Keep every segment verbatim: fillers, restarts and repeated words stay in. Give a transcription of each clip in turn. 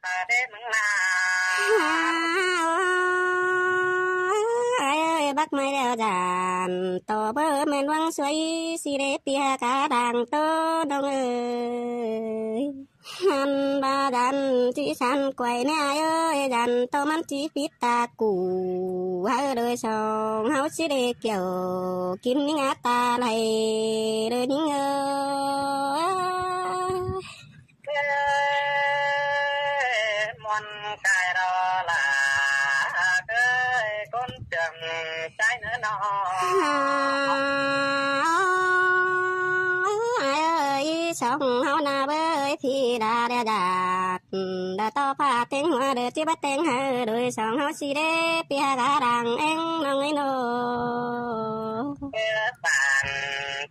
Ai ơi, bác mày đeo dàn, tổ bơ men vắng xuôi, si đê pia cá đang tô đông ơi. Hăn ba dàn, chỉ săn quay nè ai ơi, dàn tô mắn chỉ phít ta củ, hơ đôi sông, háo si đê kiểu, kín những á ta lầy, đôi những ơi. Muôn cài đó là cái con trường trái nữa nó. Ai ơi, sống háo na bơi thì đã đe dạt. Đã to pha tiếng hoa đờ chỉ bắt tiếng hơ đôi sống háo si đê pia gà đang eng nong ấy nô. Bản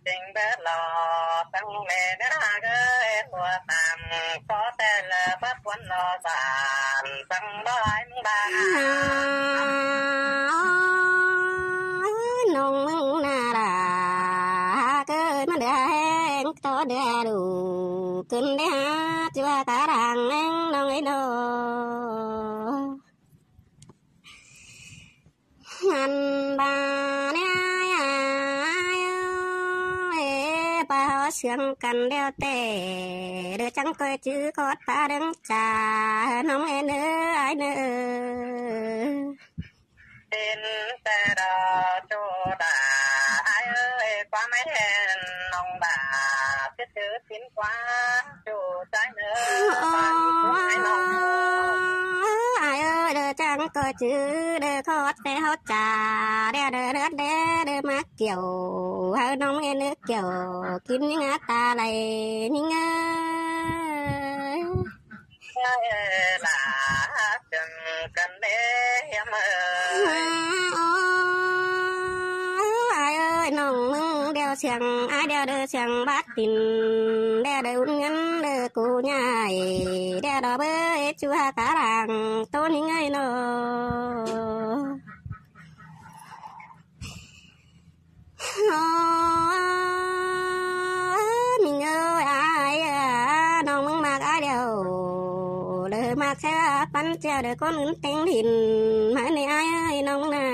chính bớt lo tăng mê cái là cái hùa tạm có tên là bớt cuốn lo bản tăng bơi mưng ba. Nông mưng na ra ha cơ mà đa heng to đa đủ cưng đa ha chua cá rang neng nông ấy nô. Ngăn ba nè ai ơi, ba hoa sướng căn đeo tê, đứa trắng coi chữ có ta đứng trà, nông em nữa ai nữa. Tin tê đò chu đà ai ơi, qua mấy hên nông bà, biết chữ tin qua chu trái nữa. Ai ơi, đơ trắng coi chữ, đơ khót tê hót trà, đe đơ đơ đe đơ mắc kiểu, hơi nông em nước kiểu, kín những á ta lầy, những ơi. Ai ơi, nông mưng đeo xiềng, ai đeo đơ xiềng bát tin, đeo đơ ún ngân đơ cú nhai, đeo đo bơi chua cá rang, tô ninh ai nô. Ơ, mình ơi ai à, nông mưng mạc ai đeo, đơ mạc xe bắn treo đơ con ứng têng đìn, mà này ai ơi nông mưng à.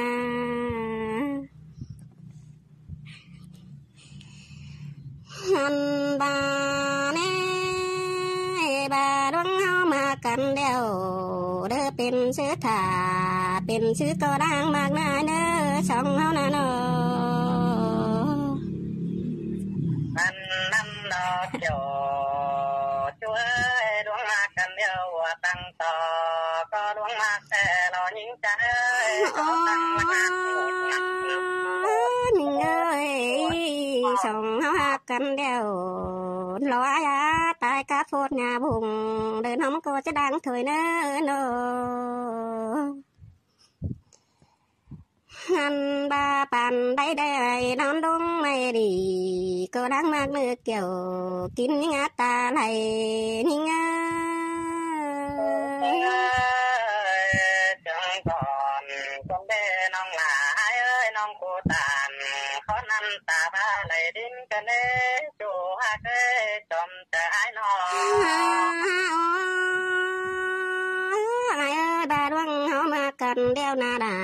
Hăn ba nè, ba đuông háo mạc căn đeo, đơ pên sư thả, pên sư có đang mạc nai nơ, sống háo nà nô. Ăn năm lo kiểu, chúa đuông mạc căn đeo, tăng to, có đuông mạc xe lo những trái, có tăng mạc. Ơ, mình ơi, sống háo hạc căn đeo, lo ai á, tai cá phốt nhà bùng, đơ nông cô chứ đang thôi nơ nô. Hăn ba bàn bay đe non đông mày đi, cô đang mạc nơ kiểu, kín những á ta lầy, những á. Ơi, chẳng còn, con bé nông là ai ơi, nông cô tàn, khó năm ta ba lầy đính cái nế, chủ hạc ơi, chồng Ai ơi, ba đuông háo mạc căn đeo nà đà,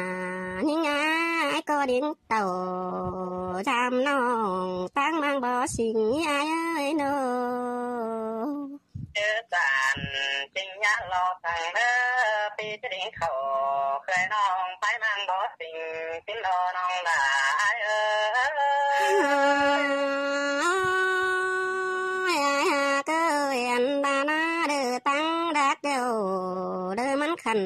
những ai có điện tàu, chăm nông, tăng mang bó sinh, ai ơi nô. Chớ tàn, chính nhã lo thằng đơ, pi chớ đính khẩu, khơi nông, phải mang bó sinh, tín lo nông là ai ơi. Ai ha cơ hẹn ba na đơ tăng đắc đeo, đơ mắn khăn,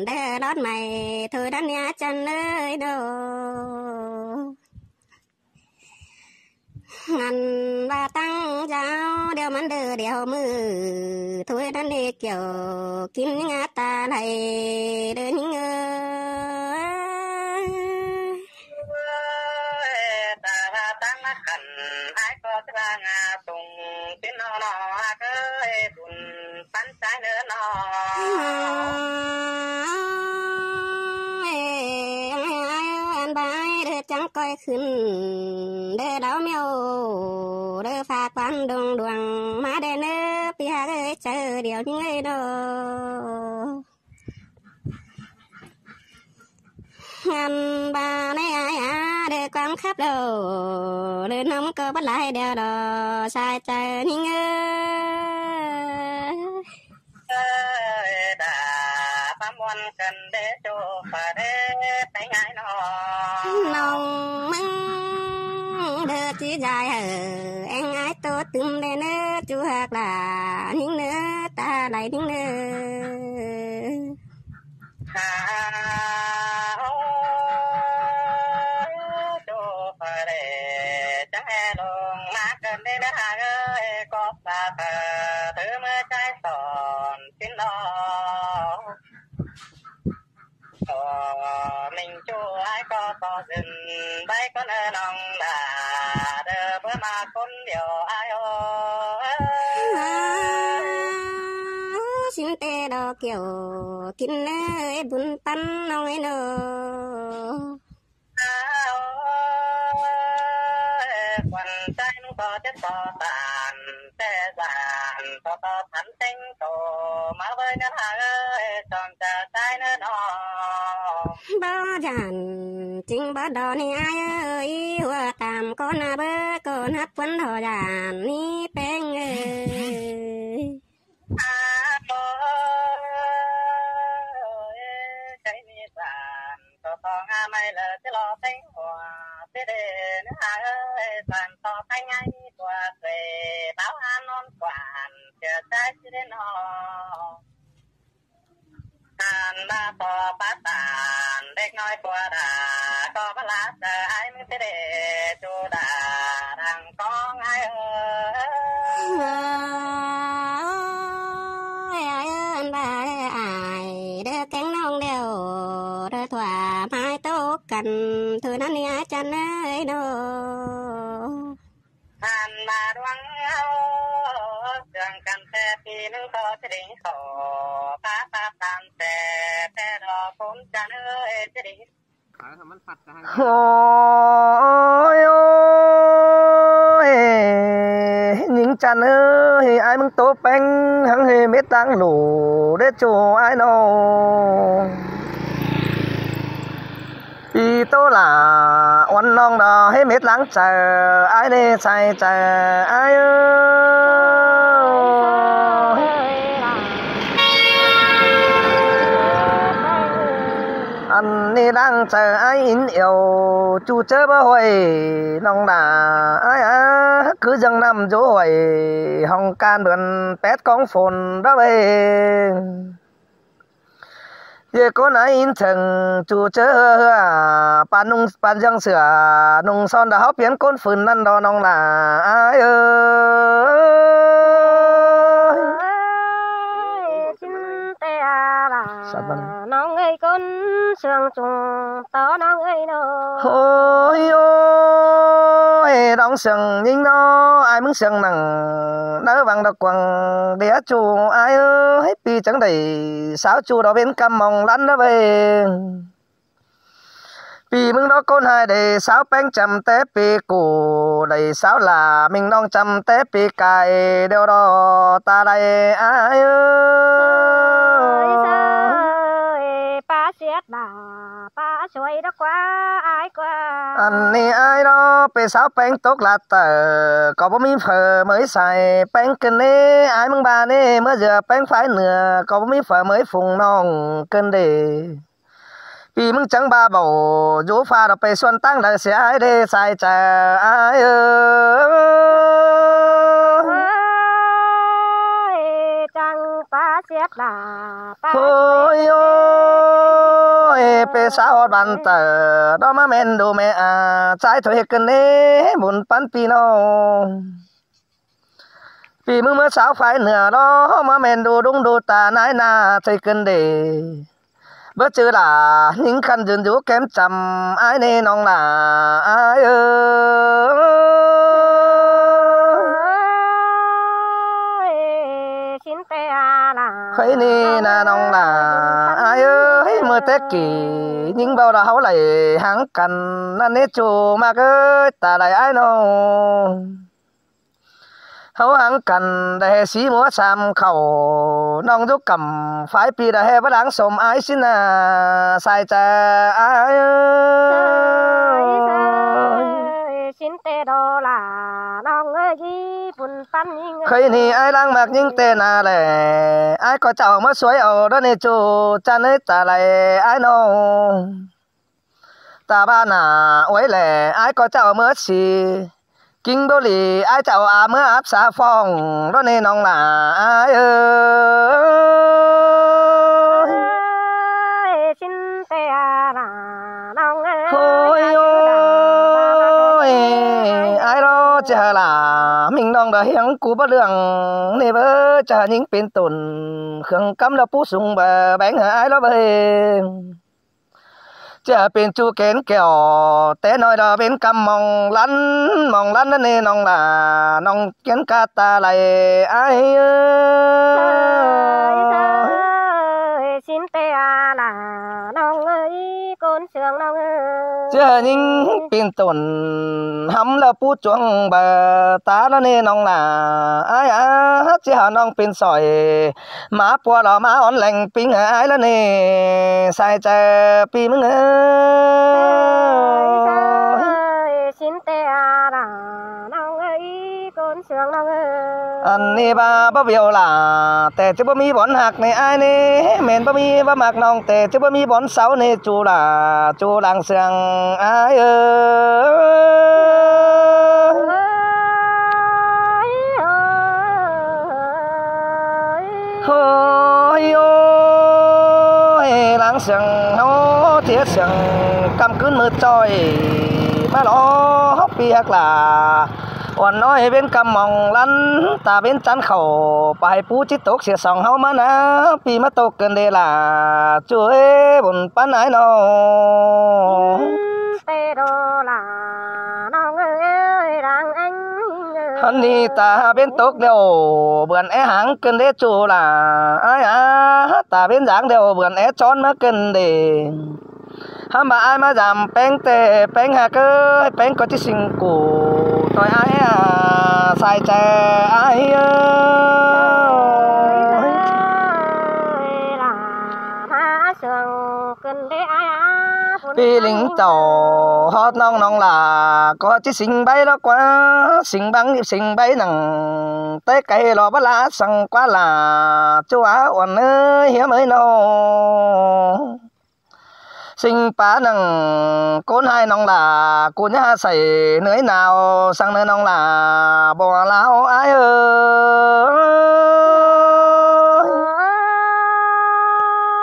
đơ đón mày, thôi đón nhã chân ơi đô. Ngăn ba tăng giáo, đeo mắn đơ đeo mư, thôi đón đi kiểu, kín những á ta lầy, đơ những ơi. Ta ba tăng mắn khăn, ai có ta ba ngã tung, tín nó nó, ai cơ ê bùn, bắn trái nữa nó. Ăn ba ai đơ trắng coi khửn, đơ đáo mèo, đơ pha quan đồng đuang, má đơ nơ, pi hạc ơi chaư điêu ꞌnhính ơi đô. Ăn ꞌva ꞌnị ai a, đảy quảng khắp đô, đảy ꞌnóng ꞌcọ báu lai điêu đô, sai chaư ꞌnhính ơi. Ơi, đa ꞌva ꞌmuôn căn đế ꞌchu pha đế têng ai ꞌnọ. ꞌNọng ꞌmứng đơ ꞌchí dai hảư, ꞌéng ai tô tứm đê ꞌnớ ꞌchu ꞌhặc đa ꞌnhính ꞌnớ, ta lai ꞌnhính ꞌnớ. Ha, ô, ꞌchu pha đế chắng ꞌhê lông ꞌmá căn đế ꞌnớ ha ơi, cóp ta pha thứ ꞌmưa chai son sín lo. Ơ, ꞌmính ꞌchu ai ꞌcọ ꞌtọ dưn ꞌvạy ꞌcốn ơ ꞌnọng đa, đơ báu ꞌmá ꞌcốn điêu ai ơ. Sín té đo kiẻo kin ơi, bun păn ꞌnọng ơi ꞌnớ. Ơ, quan sai ꞌnọng ꞌcọ chết ꞌcọ tan, té dản ꞌcọ ꞌtọ thắn têng tô, ꞌmá ꞌvới ꞌnớ ha ơi, chong cha sai ꞌnớ ꞌnọ. Báu dản chính báu đo ꞌnị ai ơi, ꞌhua tam ꞌcốn ꞌna báu ꞌcốn hắp ꞌquán đo dản ꞌnị ꞌpéng ơi. A, ơ, ơ, ơ, ơ, chaư ꞌnị dản ꞌcọ ꞌtong a ꞌmạy lơ ꞌchí lo têng ꞌhua, ꞌchí đê ꞌnớ ha ơi, dản ꞌcọ têng ai ꞌnị ꞌquá ꞌtẹ, báu ăn ꞌnón quan, sia sai ꞌchí đê ꞌnọ. Ăn ꞌva ꞌtọ pá tan, đếc ꞌnọi ꞌquá đa, ꞌcọ báu ꞌlạ chaư ai ꞌmứng ꞌchí đê, ꞌchu đa, đang ꞌcóng ai ơi. Ơi, ơi, ăn ꞌva ai, đơ kéng ꞌnọng điêu, đơ thuả mai tốc căn, thứ ꞌnặn ꞌnị ai chăn ơi đô. Ăn ꞌva đuang áo, sương căn ꞌtẹ ꞌpi ꞌnưng ꞌcọ ꞌchí đinh khổ, pá pá tan ꞌtẹ, ꞌtẹ đo ꞌcốn chăn ơi, ꞌchí đinh. Ôi, ôi, ôi, ꞌnhính chăn ơi, ai ꞌmứng tô péng, hắng ꞌhế mết láng lủ, đế ꞌchu ai ꞌnọ. ꞌPi tô lả, uôn ꞌnọng đo, ꞌhế mết láng chaư, ai ꞌnị sai chaư, ai ơi. Ăn ꞌnị đang chaư ai ín iẻo, ꞌchu ꞌchớ báu ꞌhuội, ꞌnọng đa, ai a, cứ dâng ꞌnặm dú ꞌhuội, hong can bươn pét ꞌcóng phôn đó ꞌvạy. ꞌDê ꞌcốn ai ín chắng ꞌchu ꞌchớ ꞌhưa ꞌhưa, păn ꞌnung păn dâng sửa, ꞌnung son đa ꞌháu piến ꞌcốn phưn ꞌnặn đo ꞌnọng đa, ai ơi. Ơi, ꞌchí té a đa. Sắp băn. ꞌNọng ơi ꞌcốn sương chung tó ꞌnọng ơi ꞌnớ. Ôi ôi, đong sương ꞌnhính ꞌnớ, ai ꞌmứng sương nẳng, đaư văng đo quăng đĩa ꞌchu ai ơi, ꞌpi chắng đảy sáo ꞌchu đo bến ꞌcắm mong lắn đó ꞌvạy. ꞌPi ꞌmứng đo ꞌcốn hai đảy sáo péng chăm té ꞌpi ꞌcụ, đảy sáo lả ꞌmính ꞌnọng chăm té ꞌpi cai, điêu đo ta đảy ai ơi. Ơi, ơi, pá siết đa, pá suối đó ꞌquá, ai ꞌquá. Ăn ꞌnị ai đó, ꞌpưa sáo péng tốc lả tở, ꞌcọ báu ꞌmí phở ꞌmới sai, péng kin ꞌnị, ai ꞌmứng ba ꞌnị, ꞌmưa dưa péng phái nưa, ꞌcọ báu ꞌmí phở ꞌmới phung ꞌnọng kin đê. ꞌPi ꞌmứng chắng ba báu, dú pha đo ꞌpưa suôn ꞌtáng đaư sia ai đê sai chaư, ai ơi. Ơi, chắng pá siết đa, pá. Ôi ôi, ꞌpưa sáo ꞌhọt ban tở, đó ꞌmá ꞌmen đu ꞌme a, sai thôi kin ꞌnị, bun păn ꞌpi ꞌnọng. ꞌPi ꞌmứng ꞌmưa sáo phái nưa đó, ꞌmá ꞌmen đu đung đu ta nái na, ꞌchí kin đê. Báu chứ lả, ꞌnhính khăn dưn dú kém chăm, ai ꞌnị ꞌnọng lả, ai ơi. Ơi, sín té a đa. Khuây ꞌnị ꞌna ꞌnọng lả, ai ơi, ꞌmưa té kỉ, ꞌnhính báu đa ꞌháu đảy háng căn, ꞌnặn ꞌnị ꞌchu ꞌmặc ơi, ta đảy ai ꞌnọng. ꞌháu háng căn đảy ꞌhế sí ꞌmứa sam khảu, ꞌnọng dú căm phái pi đảy ꞌhế báu láng sôm ải ꞌsịn ꞌnớ, sai chaư ải ơi. ꞌSịn ꞌtẹ đó là ꞌnọng ơi, ꞌpứng ꞌpắn ꞌnhính ơi. Khói ꞌnị ải láng ꞌmặc ꞌnhính ꞌtẹ ꞌnớ ꞌlẹ, ải ꞌcọ chảu ꞌmứa suối au đó ꞌnị ꞌchu ꞌchăn ới ta lai ải ꞌnọng. Ta ꞌva nả ꞌuối ꞌlẹ, ải ꞌcọ chảu ꞌmứa sí. Kinh báu đi, ải chảu a ꞌmứa áp sa phóng, đó ꞌnị ꞌnọng lả ải ơi. Ơi, ꞌsịn ꞌtẹ là ꞌnọng ơi. Ôi ôi, ải đó ꞌchí hả lả, ꞌmính ꞌnọng đa hiếng ꞌcú báu lương, ꞌnị báu ꞌchí hả ꞌnhính pên tủn, khương cắm đa pú sung báu béng hả ải đó báu. ꞌChí hả pên ꞌchu kén kẻo, té ꞌnọi đa pên căm mong lăn, mong lăn ꞌnớ ꞌnị ꞌnọng lả, ꞌnọng kén ca ta lai ải ơi. Ơi, ꞌsịn ꞌtẹ là ꞌnọng ơi, ꞌcốn sương ꞌnọng ơi. ꞌChí hả ꞌnhính pên tủn, hăm đa pú chuông báu ta đó ꞌnị ꞌnọng lả ải a, ꞌchí hả ꞌnọng pên sỏi. Mả pua lo mả ón leng ꞌpính hả ải ꞌlạ ꞌnị, sai chaư ꞌpi ꞌmứng ơi. Ơi, ꞌsịn ꞌtẹ là ꞌnọng ơi, ꞌcốn sương ꞌnọng ơi. Ăn ꞌnị ꞌva báu bẻo lả, ꞌtẹ ꞌchí báu ꞌmí bón ꞌhặc ꞌnị ải ꞌnị, ꞌmen báu ꞌmí báu ꞌmặc ꞌnọng, ꞌtẹ ꞌchí báu ꞌmí bón sáu ꞌnị ꞌchu lả, ꞌchu lăng sương ải ơi. Ôi ôi, lăng sương ꞌháu thiế sương căm ꞌcứn ꞌmự ꞌchoi, ꞌmá lo ꞌpi ꞌhặc lả. Uôn ꞌnọi pên căm mong lăn, ta pên chăn khảu, pay pú ꞌchí tốc sia song ꞌháu ꞌmá ꞌnớ, ꞌpi ꞌmá tốc ꞌcợn đê lả, ꞌchu ới, bun ꞌpắn ải ꞌnọng. Ơi, ꞌtẹ đó là ꞌnọng ơi, đang anh ơi. Hăn ꞌnị ta pên tốc điêu, bươn é háng ꞌcợn đê ꞌchu lả ải a, ta pên dáng điêu, bươn é chón ꞌmá ꞌcợn đê. Hăm ꞌva ải ꞌmá dăm ꞌpéng ꞌtẹ, ꞌpéng ꞌhặc ơi, ꞌpéng ꞌcọ ꞌchí sing củ, ꞌtoi ải a, sai chaư ải ơi. Ơi, là má sương ꞌcợn đê ải a, ꞌpi ꞌlính chảu, hót ꞌnọng ꞌnọng lả, ꞌcọ ꞌchí sing báy lo ꞌquá, sing băng, sing báy nẳng, té cay lo báu lả săng ꞌquá lả, ꞌchu a uôn ơi, hiêm ới ꞌnọng. Sing pá nẳng ꞌcốn ꞌhại ꞌnọng lả, ꞌcốn ꞌnhá sảy ꞌnưới nao, săng ꞌnớ ꞌnọng lả, báu láo ải ơi.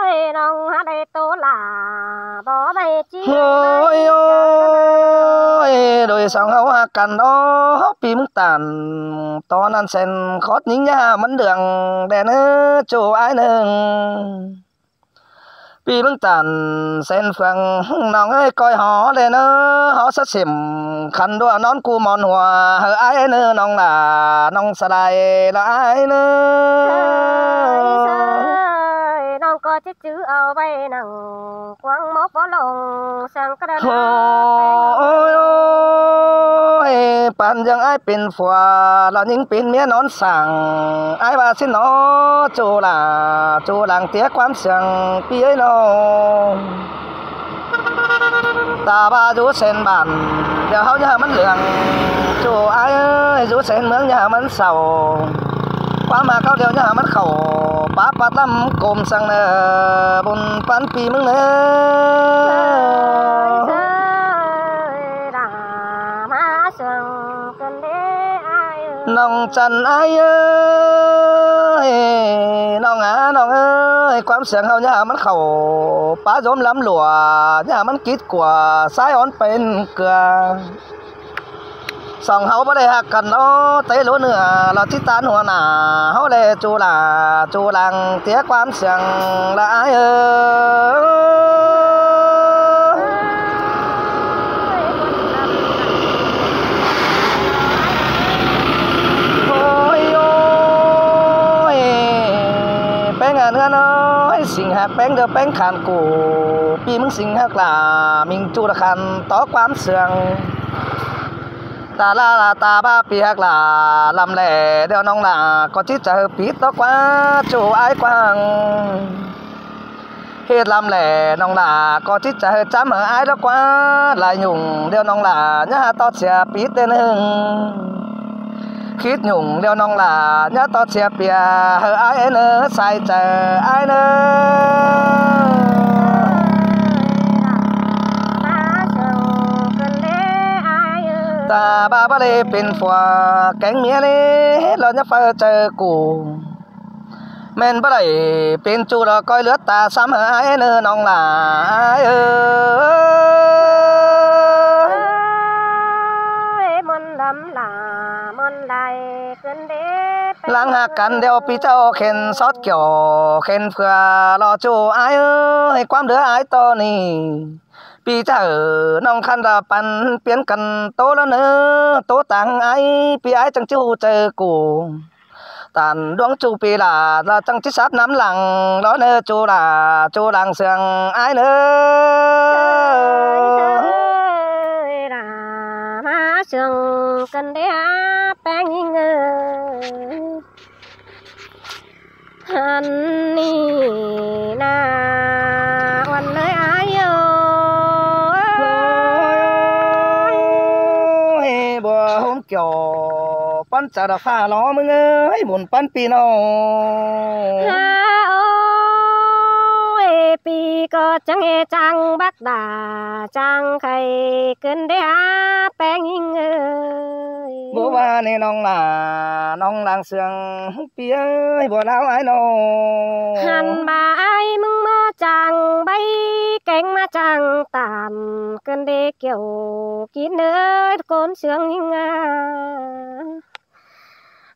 Ơi, ꞌnọng hả đảy tô lả, báu ꞌmạy ꞌchí. Ôi ôi, đôi song ꞌháu ꞌhặc căn đó, ꞌpi ꞌmứng tản, tó ꞌnặn sen khót ꞌnhính ꞌnhá ꞌmắn đường, đen ới, ꞌchu ải ꞌnưng. ꞌPi ꞌmứng tản sen phượng ꞌnọng ơi, ꞌcoi hó đen ới, hó sắt sỉm khăn ꞌlụa ꞌnón ꞌcu mon hua, hơ ải ới ꞌnớ ꞌnọng lả, ꞌnọng sa lai lỏ ải ꞌnớ. Ơi, ơi, ꞌnọng ꞌcọ ꞌchí chứ au ꞌvạy nẳng quăng mốc bó lông sang ꞌcọ đa. Ôi ôi, păn ꞌdương ải pên phua, lo ꞌnhính pên ꞌmía ꞌnón sảng, ải ꞌva ꞌsịn ꞌnớ, ꞌchu lả, ꞌchu lăng tía ꞌquám sương ꞌpi ới ꞌnọng. Ta ꞌva dú sen bản, điêu ꞌháu ꞌnhá hảư ꞌmắn lương, ꞌchu ải ơi, dú sen ꞌmướng ꞌnhá hảư ꞌmắn sau. ꞌQuám ꞌmá ꞌcáu điêu ꞌnhá hảư ꞌmắn khảu, pá pát ꞌlắm côm săng ꞌnớ, bun ꞌpắn ꞌpi ꞌmứng ꞌnớ. Ơi, đa má sương ꞌcợn đê ải ơi. ꞌNọng chăn ải ơi, ꞌnọng a, ꞌnọng ơi, ꞌquám sương ꞌháu ꞌnhá hảư ꞌmắn khảu, pá dốm lắm lua, ꞌnhá hảư ꞌmắn kít cua, ꞌsái ón pên cưa. Song ꞌháu báu đảy ꞌhặc căn ꞌnớ, té ꞌlúa ꞌnưa lo ꞌchí tán hua nả ꞌháu ꞌlẹ, ꞌchu lả, ꞌchu lăng tía ꞌquám sương lỏ ải ơi. Ôi ôi, ꞌpéng a ꞌnưa ꞌnọi, sing ꞌhặc ꞌpéng ꞌlứa ꞌpéng khăn củ, ꞌpi ꞌmứng sing ꞌhặc lả, ꞌmính ꞌchu lỏ khăn tó ꞌquám sương. Ta la la ta ba pi ꞌhặc lả, ꞌlắm ꞌlẹ ꞌlẹo ꞌnọng lả ꞌcọ ꞌchí ꞌchạư pít tó ꞌquá ꞌchu ải ꞌquáng. ꞌHệt ꞌlắm ꞌlẹ ꞌnọng lả ꞌcọ ꞌchí ꞌchạư chám hảư ải tó ꞌquá. Lai nhủng ꞌlẹo ꞌnọng lả ꞌnhá ꞌhọt tó sia pít ꞌtếng ꞌnưng. Khít nhủng ꞌlẹo ꞌnọng lả ꞌnhá ꞌhọt tó sia pía hảư ải ꞌnớ, sai chaư ải ꞌnớ. Ta ba báu đảy pên phua kéng ꞌmía ꞌlế, ꞌlẹo ꞌnhá ꞌpháư chaư củ. ꞌMen báu đảy pên ꞌchu ꞌlẹo ꞌcoi ꞌlứa ta sắm hảư ải ꞌnớ ꞌnọng lả ải ơi. ꞌMôn ꞌlắm lả, ꞌmôn lai ꞌcứn đế. ꞌLáng ꞌhặc căn ꞌlẹo ꞌpi ꞌchạư khen sót kiẻo khen phua ꞌló ꞌchu ải ơi, ꞌquám đứa ải ꞌto ꞌnị. ꞌPi ꞌchạư ꞌnọng khăn lả păn piến căn ꞌtố ꞌlớ ꞌnớ, ꞌtố tang ải, ꞌpi ải chắng ꞌchí ꞌhụ chaư củ. Tản ꞌluống ꞌchu ꞌpi lả, lả chắng ꞌchí sắp ꞌnắm lăng ꞌló ꞌnớ ꞌchu lả, ꞌchu lăng sương ải ꞌnớ. Ơi, lả ꞌmá sương ꞌcứn đế ꞌpéng ꞌnhính ơi. Ăn ꞌnị ꞌna uôn ơi ải ơi. Ôi, bua hôm kiẻo ꞌpắn chaư đa ꞌphạ ꞌló ꞌmứng ơi, bun ꞌpắn ꞌpi ꞌnọng. Hả ơi, ꞌpi ꞌcọ chắng ê chắng bác đa, chắng khay ꞌcứn đế ꞌpéng ꞌnhính ơi. Báu ꞌva ꞌnị ꞌnọng lả, ꞌnọng lăng sương ꞌpi ơi, bua ꞌláo ải ꞌnọng. Hẳn ꞌva ải ꞌmứng ꞌmá chắng báy kéng ꞌmá chắng tản ꞌcứn đế kiẻo kin ơi, ꞌcốn sương ꞌnhính a.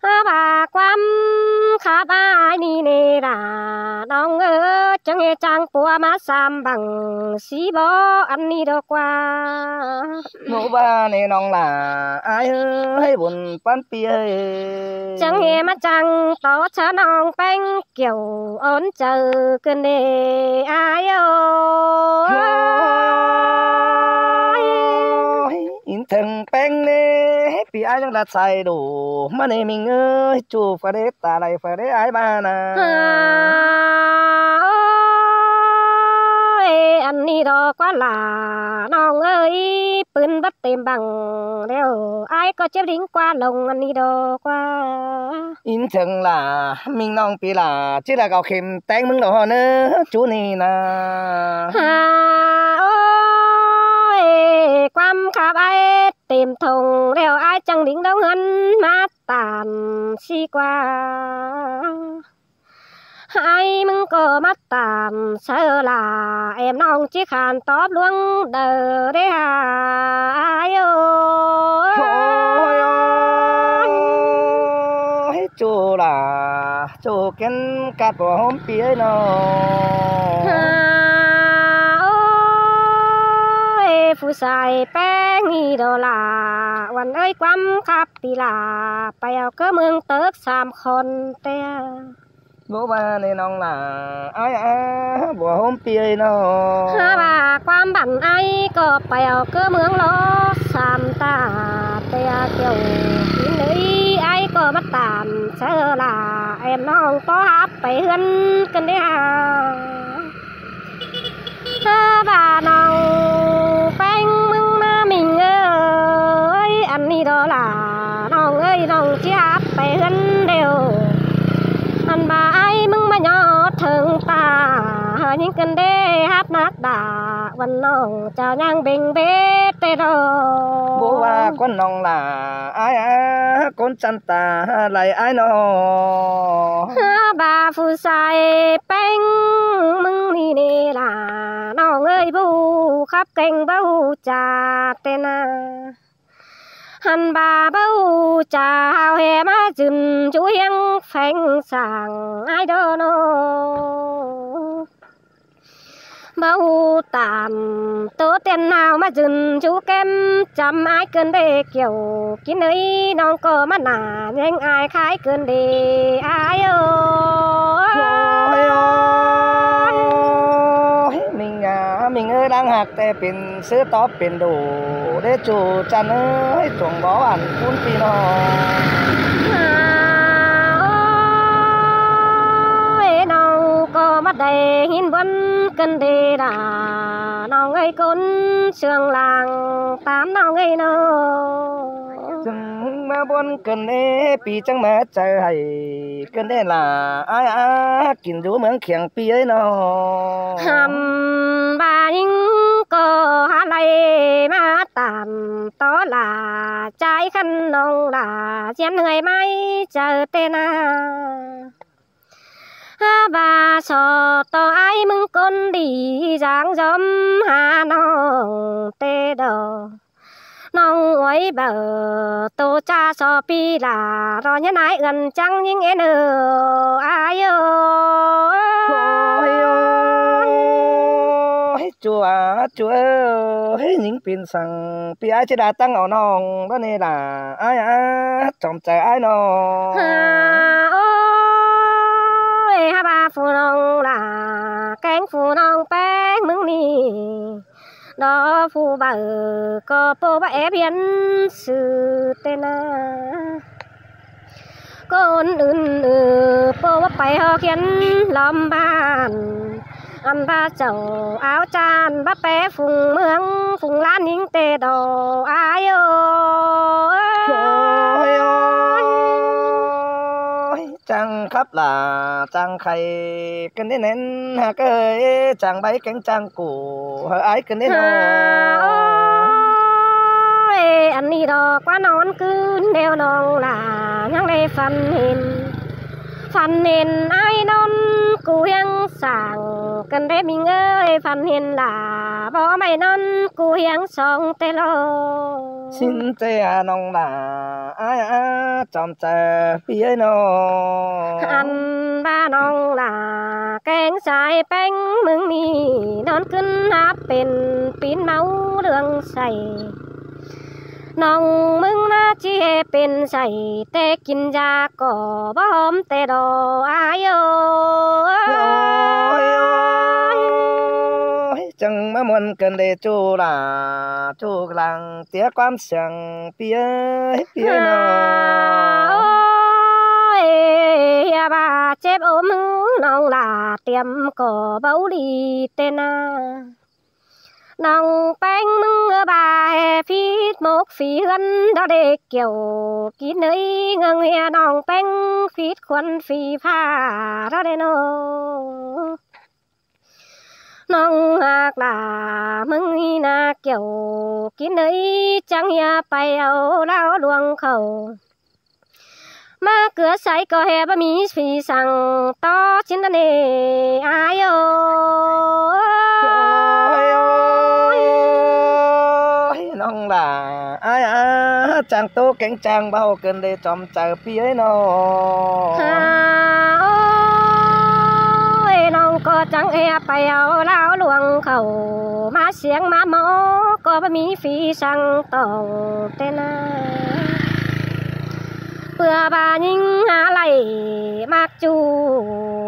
Hả ꞌva ꞌquám khắp ải ꞌnị ꞌnị lả ꞌnọng ơi, chắng ê chắng pua ꞌmá sam băng sí bók ăn ꞌnị ꞌlẹo ꞌquá. Báu ꞌva ꞌnị ꞌnọng lả, ải ơi, bun ꞌpắn ꞌpi ơi. Chắng ê ꞌmá chắng tó ꞌchớ ꞌnọng ꞌpéng kiẻo ôn chaư ꞌcứn đế ải ơi. Ôi, ín thưng ꞌpéng ꞌnị, ꞌpi ải chắng đa sai đu ꞌmá ꞌnị ꞌminh ơi, ꞌchu phua đế ta lai phua đế ải ꞌva ꞌna. Hả ơi, ăn ꞌnị ꞌlẹo ꞌquá lả ꞌnọng ơi, pưn bớt têm băng ꞌlẹo, ải ꞌcọ chếp đính ꞌquá lông ăn ꞌnị ꞌlẹo ꞌquá. Ín thưng lả ꞌminh ꞌnọng ꞌpi lả, ꞌchí lả au khêm téng ꞌmứng ꞌlẹo ꞌnớ, ꞌchu ꞌnị ꞌna. Hả ơi, ꞌquám khắp ải têm thông ꞌlẹo ải chắng đính đóng hẳn ꞌmá tản sí ꞌquá. Ải ꞌmứng ꞌcọ ꞌmá tản saư lả, êm ꞌnọng ꞌchí khăn tóp ꞌluống đaư đế hả ải ơi. Ôi, ôi, ôi, ꞌchu lả, ꞌchu kén cát bua hôm ꞌpi ơi ꞌnọng. Hả ơi, phủ sai ꞌpéng ꞌnị ꞌlẹo lả, uôn ơi, ꞌquám khắp ꞌpi lả, pay au ꞌcứ ꞌmướng tớc sam khôn ꞌtẹ. Báu ꞌva ꞌnị ꞌnọng lả, ải a, bua hôm ꞌpi ơi ꞌnọng. Hả ꞌva ꞌquám bản ải ꞌcọ pay au ꞌcứ ꞌmướng ꞌló sam ta ꞌtẹ kiẻo kin ơi, ải ꞌcọ ꞌmá tản saư lả, êm ꞌnọng tó hắp pay ꞌhướn ꞌcứn đế hả. Hả ꞌva ꞌnọng ꞌpéng ꞌmứng ꞌna ꞌminh ơi, ăn ꞌnị ꞌlẹo lả ꞌnọng ơi, ꞌnọng ꞌchí hắp pay ꞌhướn ꞌlẹo. Ăn ꞌva ải ꞌmứng ꞌmá ꞌnhó thưng ta, hả ꞌnhính ꞌcứn đế hắp nát đa, uôn ꞌnọng chảu ꞌnhắng bêng bết ꞌtẹ ꞌlẹo. Báu ꞌva ꞌcốn ꞌnọng lả, ải a, ꞌcốn chăn ta lai ải ꞌnọng. Hả ꞌva phủ sai ꞌpéng ꞌmứng ꞌnị ꞌnị lả ꞌnọng ơi, báu khắp kéng báu chả ꞌtẹ ꞌna. Hẳn ꞌva báu chả hảư ꞌhê ꞌmá dưn dú ꞌhiếng pheng sang ải đô ꞌnớ. Báu tản ꞌtố tiên ꞌnáo ꞌmá dưn dú kém chăm ải ꞌcứn đế kiẻo kin ơi, ꞌnọng ꞌcọ ꞌmá nả ꞌnhính ải khai ꞌcứn đế ải ơi. Ôi, ôi, ôi, ꞌminh a, ꞌminh ơi, ꞌTáng ꞌhặc ꞌtẹ pên ꞌsứ tóp pên đu, đé ꞌchu ꞌchăn ới, chuông bók ăn ꞌcốn ꞌpi ꞌnọng. Ơi, ꞌnọng ꞌcọ ꞌmá đảy ꞌhịn ꞌbuôn ꞌcợn đê đa, ꞌnọng ơi, ꞌcốn ꞌsướng lăng ꞌtám ꞌnọng ơi ꞌnớ. Chắng ꞌmá ꞌbuôn ꞌcợn đê, ꞌpi chắng ꞌmá chaư hảy ꞌcợn đê lả, ải ải kin dú ꞌmướng Khiêng ꞌpi ới ꞌnớ. Hăm ꞌva ꞌnhính ꞌcọ hák đảy ꞌmá tăm tó lả, ꞌchái khăn ꞌnọng lả ꞌdiến ꞌhới ꞌmí chaư ꞌtẹ ꞌna. Hák ꞌva so ꞌto ải ꞌmứng ꞌcốn đi, dáng dóm hák ꞌnọng ꞌtẹ đaư. ꞌNọng ơi, báu tô ꞌchạ so ꞌpi lả, ꞌto ꞌnhá ải ứn chắng ꞌnhính ên ơ, ải ơi. Ôi ôi, ꞌchu a, ꞌchu ơi, ꞌnhính pên săng ꞌpi ải ꞌchí đa ꞌtáng au ꞌnọng ꞌnớ ꞌnị lả, ải ải, chom chaư ải ꞌnớ. Hả, ôi, hák ꞌva phủ ꞌnọng lả, kéng phủ ꞌnọng ꞌpéng ꞌmướng ꞌnị. Đó phủ báu ꞌcọ ꞌpộ báu é ꞌviến sư ꞌtẹ ꞌna. ꞌCốn ứn ư ꞌpộ báu pay ꞌhọt ꞌhiến lom bản. Ăn ꞌva chảu áo chan báu pé phung ꞌmướng phung ꞌlán ꞌnhính ꞌtẹ đó, ải ơi. Ôi ôi, chắng khắp lả, chắng khay ꞌcợn đê ꞌnén ꞌhặc ơi, chắng báu kéng chắng củ, hơ ải ꞌcợn đê ꞌnớ. Hả, ôi, ăn ꞌnị đó ꞌquá ꞌnón ꞌcứn ꞌlẹo ꞌnọng lả, ꞌnhắng đảy phăn hên. Phăn hên ải ꞌnón ꞌcú hiếng sảng, ꞌcợn đê ꞌmính ơi, phăn hên lả, báu ꞌmí ꞌnón ꞌcú hiếng song ꞌtẹ lo. Sín ꞌtẹ ꞌnọng lả, ải ải, chom chaư ꞌpi ới ꞌnớ. Ăn ꞌva ꞌnọng lả, kéng sai ꞌpéng ꞌmướng ꞌnị, ꞌnón ꞌcứn hák pên pín máu ꞌlương say. ꞌNọng ꞌmướng ꞌná ꞌchí ꞌhế pên say, ꞌtẹ kin da ꞌcọ báu hóm ꞌtẹ đó, ải ơi. Ôi ôi, chắng ꞌmá ꞌmuôn ꞌcợn đê ꞌchu lả, ꞌchu lăng ꞌtiế ꞌquám siêng ꞌpi ới, ꞌpi ới ꞌnớ. Hả, ôi, ꞌhia ꞌva chếp ốm ꞌnọng lả, tiêm ꞌcọ báu đi ꞌtẹ ꞌna. ꞌNọng ꞌpéng ꞌmướng ꞌva ꞌhế phít mốc phi ꞌhướn, đó đê kiẻo kin ới, ꞌngớng ꞌhia ꞌnọng ꞌpéng phít khuôn phi pha, đó đê ꞌnớ. ꞌNọng ꞌhặc lả ꞌmướng ꞌnị ꞌna kiẻo kin ới, chắng ꞌhia pay au ꞌláo ꞌluống khảu. ꞌMá ꞌcứa sáy ꞌcọ ꞌhế báu ꞌmí phi săng tó ꞌchí ꞌnớ ꞌnị, ải ơi. Ôi ôi, ꞌnọng lả, ải ải, chắng ꞌtố kéng chắng báu ꞌcợn đê chom chaư ꞌpi ới ꞌnớ. Hả, ôi, ꞌnọng ꞌcọ chắng ꞌhế pay au ꞌláo ꞌluống khảu, ꞌmá siêng ꞌmá ꞌmo ꞌcọ báu ꞌmí phi săng tỏng ꞌtẹ ꞌna. ꞌPưa ꞌva ꞌnhính hák đảy ꞌmặc ꞌchu,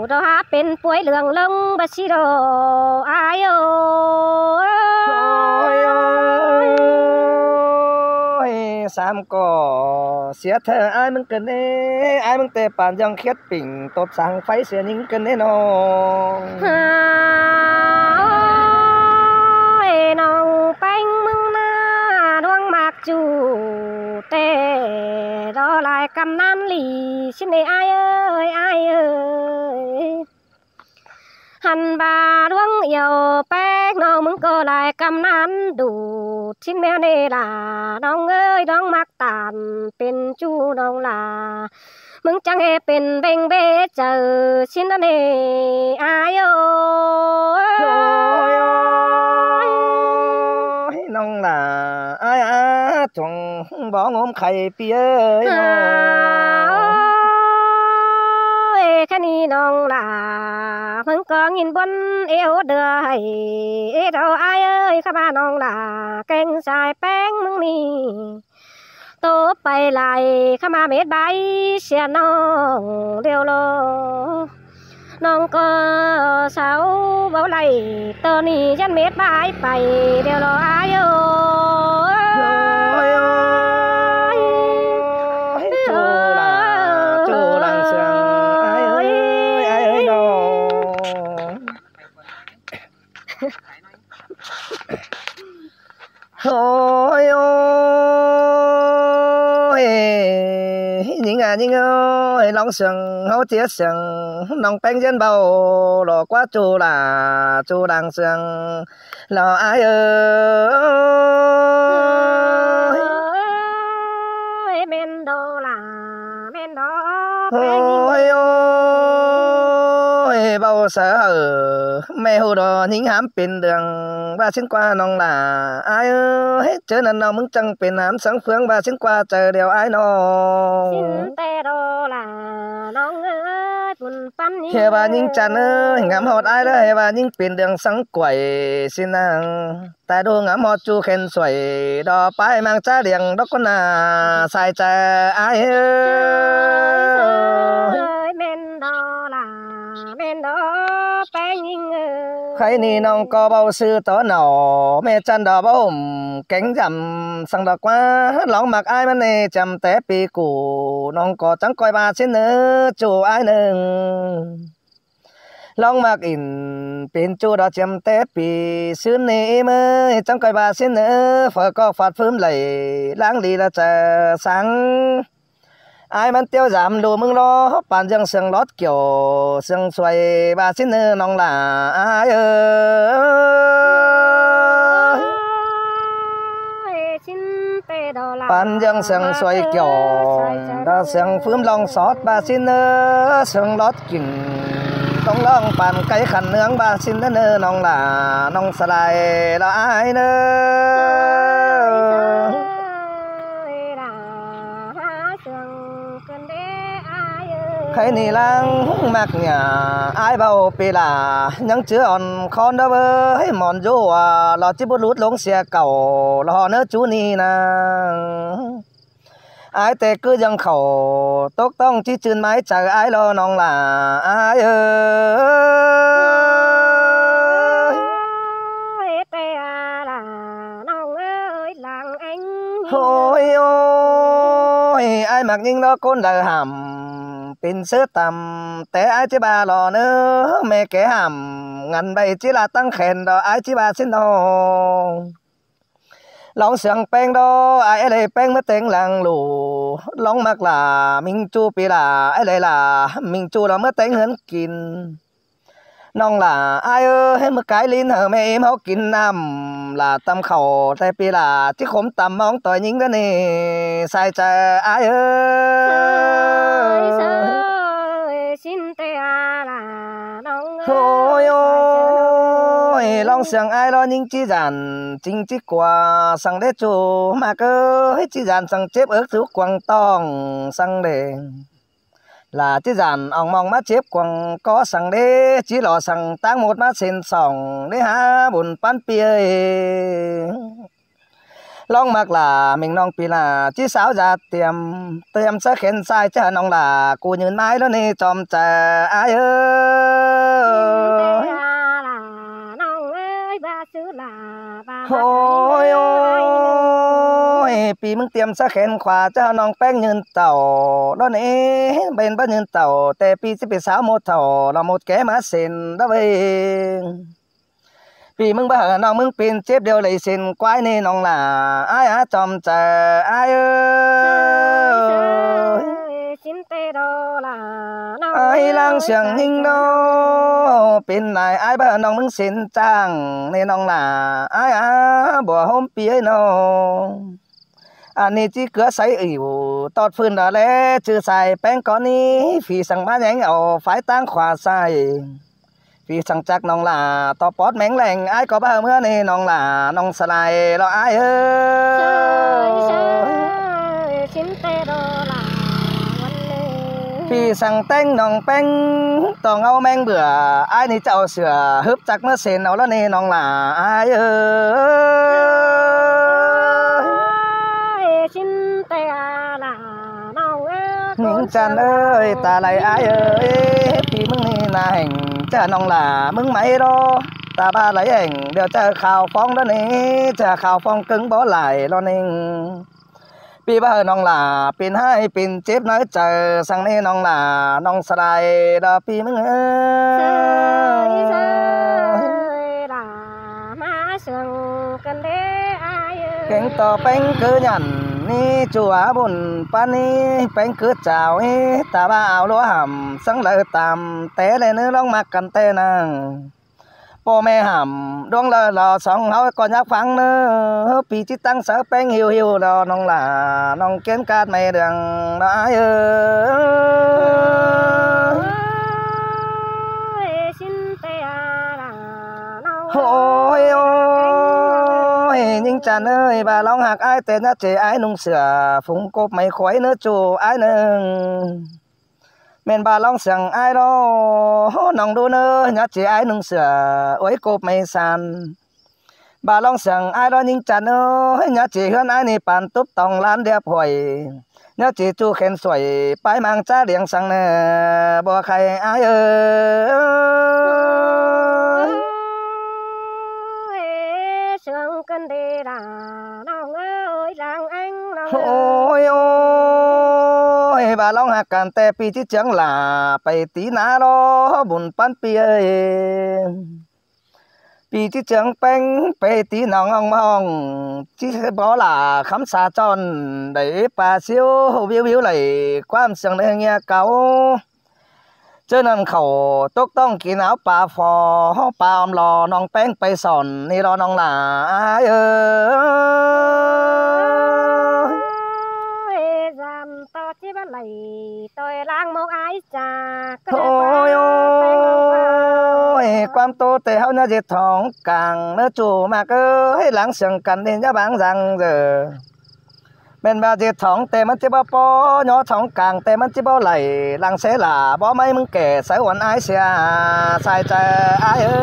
đó hák pên puối ꞌlương ꞌlống báu sí đó, ải ơi. Ôi ôi, sam ꞌcọ sia ꞌtẹ ải ꞌmướng ꞌcợn ꞌnị, ải ꞌmướng ꞌtẹ păn ꞌdọn khiết pinh tốp săng pháy sia ꞌnhính ꞌcợn ꞌnị ꞌnớ. Hả, ôi, ꞌnọng ꞌpéng ꞌmướng ꞌná ꞌluống ꞌmặc ꞌchu ꞌtẹ, đó lai ꞌcắm ꞌnán ꞌli ꞌsịn ꞌnị, ải ơi, ải ơi. Hăn ꞌva ꞌluống yau ꞌpéng ꞌnọng ꞌmướng ꞌcọ lai ꞌcắm ꞌnán đu ꞌsịn ꞌnéo ꞌnị lả, ꞌnọng ơi, ꞌluống ꞌmặc ꞌtan pên ꞌchu ꞌnọng lả. ꞌMướng chắng ꞌhế pên bêng bê chaư ꞌsịn ꞌnớ ꞌnị, ải ơi. Ôi, ꞌnọng lả, ải ải, chuông bók ꞌngốm khay ꞌpi ới ꞌnớ. Hả, ôi, ꞌkhạy ꞌnị ꞌnọng lả, ꞌmướng ꞌcọ ꞌnghín ꞌbuôn ꞌéo đưa hảy, ê đó ải ơi, ꞌkhạy ꞌva ꞌnọng lả, kéng sai ꞌpéng ꞌmướng ꞌnị. Tô pay lai ꞌkhạy ꞌva mết bái sia ꞌnọng ꞌlẹo lo. ꞌNọng ꞌcọ sau báu Đảy tơ ꞌnị ꞌdệt mết bái pay ꞌlẹo lo ai ơi. Ôi, ôi, ôi, chú là, chú lăng sương, ai ơi, ai ơi, đâu. Ôi, ôi, ꞌnhính à, ꞌnhính ơi, ꞌlóng sương, ꞌháu ꞌchí sương, ꞌnọng ꞌpéng ꞌdiến báu, lo ꞌquá ꞌchu là, ꞌchu đang sương, lo ai ơi. Ôi, ꞌmen đó là, ꞌmen đó, ꞌpéng ꞌnhính. Ôi, ôi, báu ꞌsớ hảư, ꞌme ꞌhụ đó ꞌnhính hám pên đường, ꞌva ꞌsịn ꞌquá ꞌnọng là, ai ơi, ꞌchớ ꞌnặn ꞌnọng ꞌmứng chắng pên hám sáng phướng, ꞌva ꞌsịn ꞌquá chaư ꞌlẹo ai ꞌnọ. ꞌSịn ꞌtẹ đó là ꞌnọng ơi, bun ꞌpắn ꞌnhính. ꞌHê ꞌva ꞌnhính chăn ơi, ngắm ꞌhọt ai ꞌlớ, ꞌhê ꞌva ꞌnhính pên đường sáng quảy, ꞌsịn ꞌnăng. Ta ꞌdu ngắm ꞌhọt ꞌchu khen suối, đó pái ꞌmáng ꞌchá điêng, đó ꞌcốn nả, sai chaư ai ơi. Ôi, ꞌmen đó là, ꞌmen đó, ꞌpéng ꞌnhính ơi. Khay ꞌnị ꞌnọng ꞌcọ báu sư tó nỏ, ꞌme chăn đó báu ôm, kéng dặm, săng đó ꞌquá, ꞌlóng ꞌmặc ai ꞌmắn ꞌnị, chăm té pi củ, ꞌnọng ꞌcọ chắng ꞌcoi ꞌva ꞌsịn ơ, ꞌchu ai ꞌnưng. ꞌLóng ꞌmặc ỉn pên ꞌchu đó chiêm té pi, ꞌsứn ꞌnị ꞌmí chắng ꞌcoi ꞌva ꞌsịn ơ, phở ꞌcọ phạt phứm đảy, ꞌláng đi là chaư sáng. Ai ꞌmắn ꞌtiếu dăm lu ꞌmứng lo, pán ꞌdương sương lót kiểu, sương suối, ꞌva ꞌsịn ơ ꞌnọng là ai ơi. Pán ꞌdương sương suối kiểu, đó sương phứm ꞌlóng sót, ꞌva ꞌsịn ơ, sương lót kin, ꞌlóng ꞌlóng pán cáy khăn nướng, ꞌva ꞌsịn ơ ꞌnọng là, ꞌnọng sa lai, lo ai ơi. Khay ꞌnị ꞌláng ꞌmặc nhả, ai báu pi là, ꞌnhắng ꞌchư ón khón đó bơ, ꞌhế mòn dú à, lo ꞌchí bút lút ꞌluống sia cảu, lo ꞌnớ ꞌchu ꞌnị ꞌnăng. Ai té ꞌcứ ꞌdương khảu, tốc ꞌtóng ꞌchí ꞌchưn ꞌmái chaư ai lo ꞌnọng là, ai ơi. Ôi, ôi, ai ꞌmặc ꞌnhính đó ꞌcốn đaư hảm, pên ꞌsớ tăm, té ai ꞌchí ꞌva lo ꞌnớ, ꞌme ké hảm, ngăn ꞌvạy ꞌchí là ꞌtáng khen đó, ai ꞌchí ꞌva ꞌsịn đó. ꞌLóng sương ꞌpéng đó, ai ới đảy ꞌpéng ꞌmá téng lăng lủ. ꞌLóng ꞌmặc là, ꞌminh ꞌchu pi là, ới đảy là, ꞌminh ꞌchu là ꞌmá téng ꞌhướn kin. ꞌNọng là, ai ơi, ꞌhế ꞌmá cai ꞌlính hảư ꞌme ím ꞌháu kin ꞌnặm, là tăm khảu, té pi là, ꞌchí khốm tăm ꞌmóng ꞌtoi ꞌnhính đó ꞌnị, sai chaư, ai ơi. Ôi, ôi, ꞌlóng sương ai lo ꞌnhính ꞌchí dản, chính ꞌchí ꞌquá, săng đé ꞌchu, ꞌmặc ới, ꞌchí dản săng chếp ước sú quăng tong, săng đé. Là ꞌchí dản ỏng mong ꞌmá chếp quăng có săng đé, ꞌchí lo săng ꞌtáng ꞌmột ꞌmá sên sỏng, đé hả bun ꞌpắn pi ơi. ꞌLóng ꞌmặc là, ꞌminh ꞌnọng pi là, ꞌchí sáo da tiêm, tiêm ꞌsớ khen sai ꞌchớ ꞌnọng là, cu nhưn ꞌmái ꞌlớ ꞌnị chom chaư, ai ơi. Ôi, ôi, pi ꞌmứng tiêm ꞌsớ khen khua ꞌchớ ꞌnọng ꞌpéng nhưn tảu, ꞌlớ ꞌnị, bên báu nhưn tảu, té pi ꞌchí pi sáo ꞌmột thảu, lo ꞌmột ké ꞌmá sên, đó ꞌvạy. Pi ꞌmứng báu hảư ꞌnọng ꞌmứng pên chếp điêu đảy sên quái ꞌnị ꞌnọng là, ai hả chom chaư, ai ơi. Ai ꞌláng sương ꞌnhính đó, pên lai ai báu hảư ꞌnọng ꞌmứng sên chang ꞌnị ꞌnọng là, ai hả bua ꞌhôm pi ơi ꞌnọng. Ăn ꞌnị ꞌchí ꞌcứa sáy ỉu, tót phưn đó ꞌlé, ꞌchư sai ꞌpéng có ꞌnị, phi săng ꞌmá ꞌnhéng au, phái ꞌtáng khua sai. Phi săng chắc ꞌnọng là, tó pót méng leng, ai có báu ꞌmứa ꞌnị ꞌnọng là, ꞌnọng sa lai lo ai ơi. Phi săng ꞌtếng ꞌnọng ꞌpéng, tó ꞌngáu méng bửa, ai ꞌnị chảu sửa, húp chắc ꞌmứa sên au ꞌlớ ꞌnị ꞌnọng là, ai ơi. ꞌNhính chăn ơi, ta lai ai ơi, pi ꞌmứng ꞌnị na hẻng, ꞌchớ ꞌnọng là ꞌmứng máy đó. Ta ꞌva đảy ꞌhéng ꞌlẹo ꞌchạ khảu phóng đa ꞌnị, ꞌchạ khảu phóng ꞌcứng báu lai lo ꞌnịnh. ꞌPi ꞌva ꞌnọng lả pên ꞌhại pên chếp ꞌnớ chaư, săng ꞌnị ꞌnọng lả ꞌnọng sa lai đa ꞌpi ꞌmứng ơi. Kéng ꞌto ꞌpéng cứ nhẳn ꞌnị ꞌchu a bun ꞌpắn ꞌnị, ꞌpéng cứ chảu ꞌnị, ta ꞌva au ꞌlúa hẳm săng đaư tam té ꞌlẹ ꞌnớ ꞌlóng ꞌmặc căn ꞌtẹ ꞌnăng. ꞌPo ꞌme hẳm ꞌluống đaư lo song ꞌháu ꞌcọ ꞌnhắng phắng ꞌnớ, ꞌpi ꞌchí ꞌtắng sáư ꞌpéng ꞌhiu ꞌhiu lo ꞌnọng lả, ꞌnọng ꞌkiến ꞌcát ꞌme đường lo ải ơi. Ôi, ôi, ꞌnhính chăn ơi, ꞌva ꞌlóng ꞌhặc ải ꞌtẹ ꞌnhá ꞌchí ải ꞌnung sửa phung cộp ꞌme khuối ꞌnớ ꞌchu ải ꞌnưng. ꞌMen ꞌva ꞌlóng siêng ải lo, ꞌnọng đu ꞌnớ ꞌnhá ꞌchí ải ꞌnung sửa uối cộp ꞌme san. ꞌVa ꞌlóng siêng ải lo ꞌnhính chăn ơi, ꞌnhá ꞌchí ꞌhướn ải ꞌnị păn túp tong lan điệp huổi. ꞌNhá ꞌchí ꞌchu khen suối pái mang ꞌchá điêng săng ꞌnớ, báu khay ải ơi. Ôi, sướng cơn đê đà, ꞌnọng ơi, làng anh, ꞌnọng ơi. Ôi, ôi, ꞌva ꞌlóng ꞌhặc căn ꞌtẹ ꞌpi ꞌchí ꞌchương lả pay tí ná lo bun ꞌpắn ꞌpi ơi. ꞌPi ꞌchí ꞌchương ꞌpéng pay tí ꞌnọng ꞌnọng ꞌmá ꞌhọng, ꞌchí báu lả khắm sa chon đảy pa síu ꞌviu ꞌviu đảy ꞌquám siêng đảy ꞌnghia cáu. ꞌChớ ꞌnặn khảu tốc ꞌtóng kin áo pa phó, pa ꞌm lo ꞌnọng ꞌpéng pay sỏn ꞌnị lo ꞌnọng lả ải ơi. Ôi, dăm ꞌto ꞌchí báu đảy ꞌtoi ꞌláng mốc ải chả. Thôi ôi, ꞌquám ꞌtố ꞌtẹ ꞌháu ꞌnhá ꞌdệt thóng cang ꞌnớ ꞌchu ꞌmặc ơi, láng siêng căn ꞌnị ꞌnhá báng dang ꞌdợ. ꞌMen ꞌva ꞌdệt thóng ꞌtẹ ꞌmắn ꞌchí báu ꞌpó, ꞌnhó thóng cang ꞌtẹ ꞌmắn ꞌchí báu đảy, lăng ꞌsớ lả báu ꞌmí ꞌmứng kẻ sáư uôn ải sia, sai chaư ải ơi.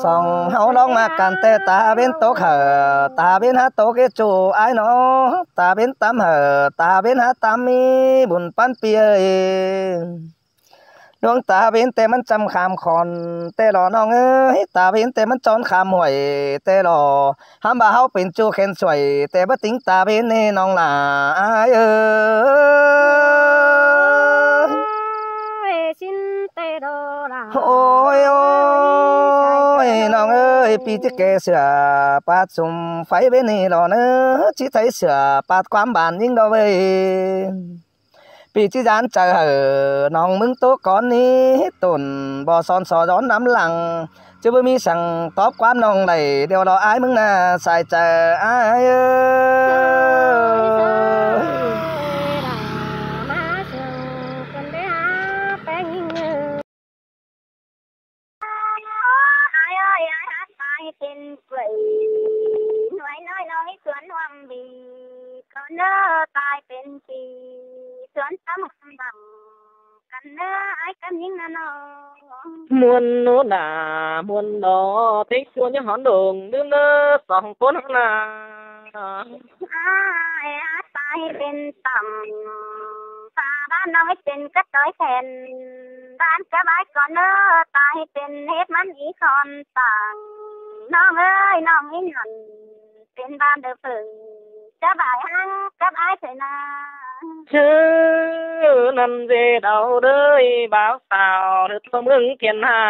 Song ꞌháu ꞌlóng ꞌmặc căn ꞌtẹ ta ꞌvến tốc hảư, ta ꞌvến hák tốc ꞌchí ꞌchu ải ꞌnớ, ta ꞌvến tắm hảư, ta ꞌvến hák tắm ꞌmí bun ꞌpắn ꞌpi ơi. ꞌLuống ta ꞌvến ꞌtẹ ꞌmắn chăm kham khon ꞌtẹ lo ꞌnọng ơi, ta ꞌvến ꞌtẹ ꞌmắn chón kham huổi ꞌtẹ lo. Hám ꞌva ꞌháu pên ꞌchu khen suối ꞌtẹ báu tính ta ꞌvến ꞌnị ꞌnọng lả ải ơi. Ôi, xin ꞌtẹ đô lả. Ôi, ôi, ꞌnọng ơi, ꞌpi ꞌchí kẻ sửa pát sum pháy ꞌvến ꞌnị lo ꞌnớ, ꞌchí tháy sửa pát ꞌquám bản ꞌnhính đo ꞌvới. ꞌPi ꞌchí dán chaư hảư ꞌnọng ꞌmứng tố cón ꞌnị tủn bók son so dón đắm lăng. ꞌChớ báu ꞌmí săng tóp ꞌquám ꞌnọng đảy điêu lo ải ꞌmứng ꞌná sai chaư ải ơi. Ôi, ải ơi, ải hát ꞌtẹ pên quảy, nuối ꞌnọi ꞌnọng ꞌmí suôn ꞌhuôm ꞌvi, ꞌcọ ꞌnớ ꞌtẹ pên ꞌpi, suôn tắm hăm băm, căn ꞌnớ ải căn ꞌnhính ꞌnớ ꞌnớ. Muôn ꞌnớ nả, muôn đó, tếng ꞌchua nhớ hón đông, đưm ꞌnớ song ꞌcốn ꞌhón nả. Ải, ải, ꞌtẹ pên tăm, pha bản ꞌnọng ꞌmí pên cắp ꞌtoi khen, bản cắp ải ꞌcọ ꞌnớ, ꞌtẹ pên hết ꞌmắn í khon tẳng. ꞌNọng ơi, ꞌnọng ꞌmí nhẳn, pên bản đơ phưng, cắp ải hăng, cắp ải thế nả. ꞌChớ ꞌnặn ꞌdệt au đới báo sao, đơ tua ꞌmướng thiên hạ,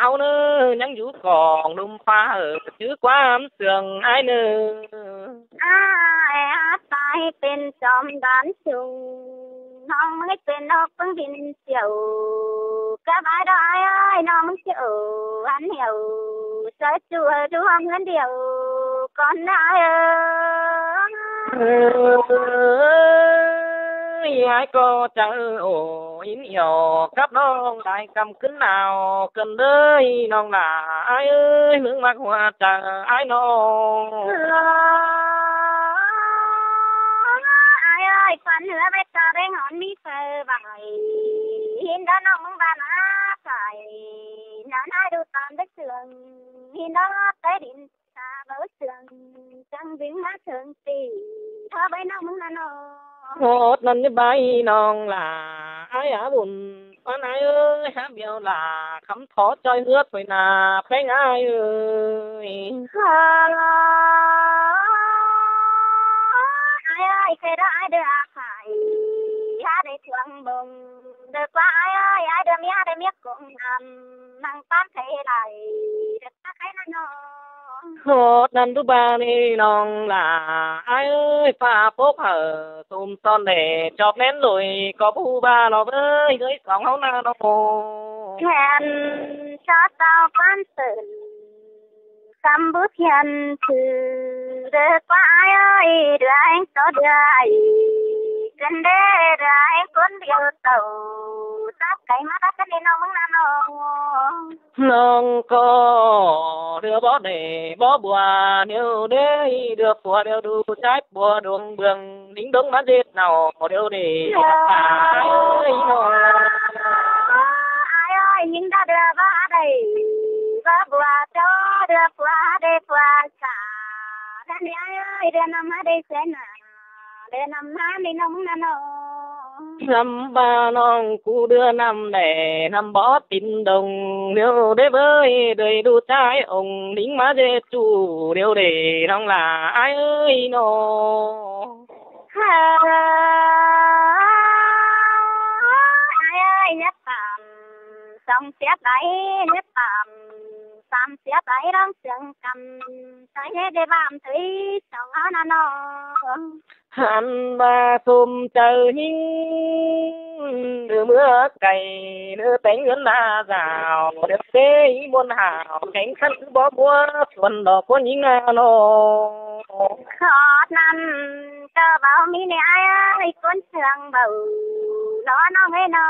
ꞌháu ꞌnớ ꞌnhắng dú cỏng đôm pha hảư, chứ ꞌquám siêng ải ꞌnớ. Ải, ải, ꞌtẹ pên chom bản sung, ꞌnọng ꞌmí pên ꞌnọng ꞌpứng bin chiêu, cắp ải đó ải ơi, ꞌnọng ꞌmí chiêu, ăn hiểu, sa ꞌchu ꞌchu hom ngắn điêu, con ải ơi. Ơi, ải ꞌcọ chaư ổ ín hiểu, cắp ꞌnọng lai căm cứn nao, cơn đới ꞌnọng lả ải ơi, ꞌmướng ꞌmặc hua chaư ải ꞌnọng. Ải ơi, quan hứa với ta bên hòn mi phơi vải, hin đó ꞌnọng ꞌmướng bản á phải, nả nả đu tòn bếp sương, hin đó té đin ta bấu sương, trăng dính má sương tỉ, thơ với ꞌnọng ꞌmướng nả ꞌnọng. ꞌHọt ꞌnặn ꞌnị ꞌbai ꞌnọng lả, ai á bun ꞌphắn ai ơi, hák biêu lả khắm thó ꞌchoi ꞌhướt thôi nả ꞌpéng ai ơi. Ai ơi, khay đó ai đaư ꞌhặc hại, hák đaư thuang bông, đaư ꞌquá ai ơi, ai đaư ꞌmía đaư ꞌmía cống ꞌnặn, ꞌnăng ꞌpán khay lai, đaư ꞌquá khay ꞌnặn ꞌnọ. ꞌHọt ꞌnặn ꞌlụk ꞌva ꞌnị ꞌnọng lả, ai ơi, ꞌphạ phốp hảư sôm son đe chop ꞌnén lui ꞌcọ ꞌhụ ꞌva lo ꞌvới, ꞌhới song ꞌháu ꞌnạ ꞌnọng. Khen ꞌchọ sau ꞌquám tưn, khắm bút khen thứ, đaư ꞌquá ai ơi, đaư ai ꞌchọ đaư ai, khen đe đaư ai ꞌcốn điêu tảu, sắp khay ꞌmá tắt ꞌnị ꞌnọng ꞌmướng ꞌnặn ꞌnọ. ꞌNọng ꞌcọ đaư bók đe bók bua, ꞌnéo đe đaư phua điêu đu ꞌchái phua đuông bương, nính đống ꞌmá ꞌdệt nảu điêu đe. Ai ơi, ꞌnọng. Ai ơi, nính đaư đaư bók đe bók bua, ꞌchọ đaư phua đe phua sả, ꞌnặn ꞌnị ai ơi, đaư ꞌnặm hák đe sén nả. Đe ꞌnặm ꞌmá ꞌnị ꞌnọng ꞌnặn ꞌnọ. ꞌNặm ꞌva ꞌnọng ꞌcứ đaư ꞌnặm đe ꞌnặm bók tin đông, ꞌnéo đe ꞌvới đuôi đu ꞌchái ống, nính ꞌmá ꞌdệt ꞌchu điêu đe ꞌnọng lả ai ơi ꞌnọng. Ai ơi, nhắc tạm song xiết đáy, nhắc tạm song xiết đáy, đóng sương căm, sai nhé đe bam thấy song áo na no. Hăn ꞌva sôm chaư ꞌnhính, đaư ꞌmứa cay, đaư téng ꞌngớn ꞌna dảo, đaư ꞌtế ꞌmôn hảo, kéng khăn ꞌcứ bók búa, suôn đỏ ꞌcốn ꞌnhính ꞌna ꞌnọ. ꞌHọt ꞌnặn ꞌcọ báu ꞌmí ꞌnị ai ơi, ꞌcốn sương báu, lo ꞌnọng ơi ꞌnọ.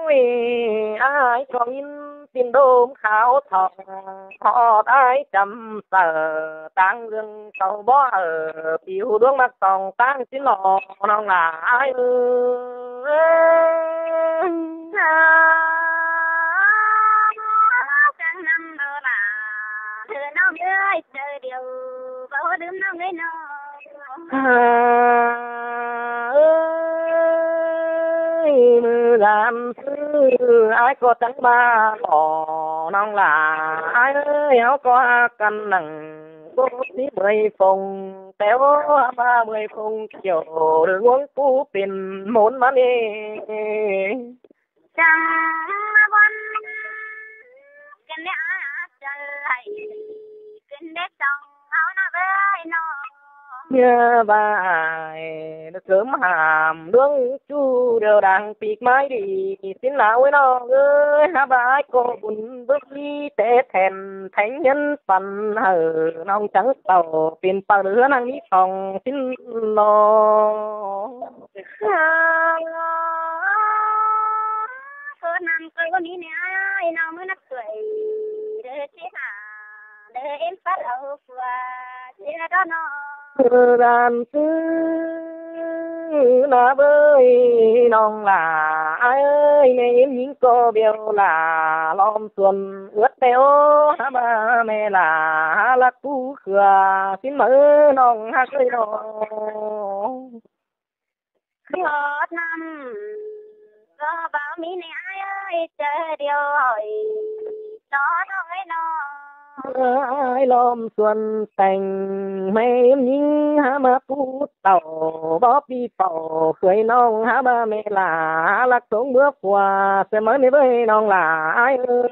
Ôi, ai ꞌcọ ꞌnghín tin đôm kháo thỏng, ꞌhọt ai chăm sở, ꞌtáng ꞌlương sau bók hảư, piu đuống ꞌmặc song ꞌtáng sín lo ꞌnọng lả ai ơi. Căng năm đô la, đaư ꞌnọng ơi, đaư điêu báu đưm ꞌnọng ơi ꞌnọ. À, ơi, ꞌmự ꞌdan ꞌsứ, ai ꞌcọ chắng ꞌva lo ꞌnọng lả ai ơi, ꞌháu ꞌcọ hák căn nẳng bốc sí mười phông, téo ꞌva mười phông chiều, đương uống cú pên mốn ꞌmắn ê. Chắng ꞌva bón kén đé ai ꞌchớ hảư kén đé song ꞌháu ꞌnạ ꞌvới ꞌnọ. Nhớ ꞌva ai sớm hảm đuống ꞌchu điêu đang pik mai đi sín ꞌnạ ơi ꞌnọng ơi, hák ꞌva ai ꞌcọ bun bớc ꞌlí té then théng nhấn păn hảư ꞌnọng chắng tảu pên păng đứa năng ní song sín lo. Ơ, ơ, năm ꞌcọ báu ꞌmí ꞌnị ai, ꞌnọng ꞌmứ nắc tuổi, đaư ꞌchí hả, đaư ꞌếm pắt au phua, ꞌchí hả đó ꞌnọ. Ơ, ꞌdan ꞌsứ ꞌnạ ꞌvới ꞌnọng lả ai ơi, ꞌme ꞌếm ꞌnhính ꞌcọ beo lả lom suôn ướt ꞌtẹ ơ, hák ꞌva ꞌme lả hák lắc pú khưa, sín máư ꞌnọng hák ơi ꞌnọ. Khót năm ꞌcọ báu ꞌmí ꞌnị ai ơi, ꞌchớ điêu hỏi ꞌnọ ꞌnọng ơi ꞌnọ. Ai lom suôn teng ꞌme ꞌếm ꞌnhính hák ꞌmá pú tảu bók pi pảu khưới ꞌnọng hák ꞌva ꞌme lả lắc sống bứa phua, ꞌsớ máư ꞌnị ꞌvới ꞌnọng lả ai ơi.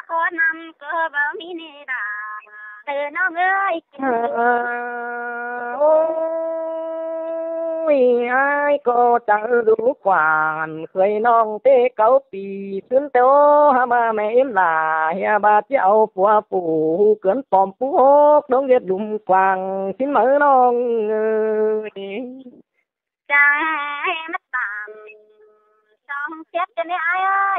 Khót năm ꞌcọ báu ꞌmí ꞌnị đa, đaư ꞌnọng ơi. Ơ, ôi, ai ꞌcọ chaư dú quản khưới ꞌnọng té cáu pi sứn ꞌtẹ ơ, hák ꞌva ꞌme ꞌếm lả hia ꞌva ꞌchí au phua phủ, ꞌcứn pom pú hốc đống ꞌdệt lum quảng sín máư ꞌnọng ơi. Chắng ꞌmá tảm song xiết ꞌchớ ꞌnị ai ơi.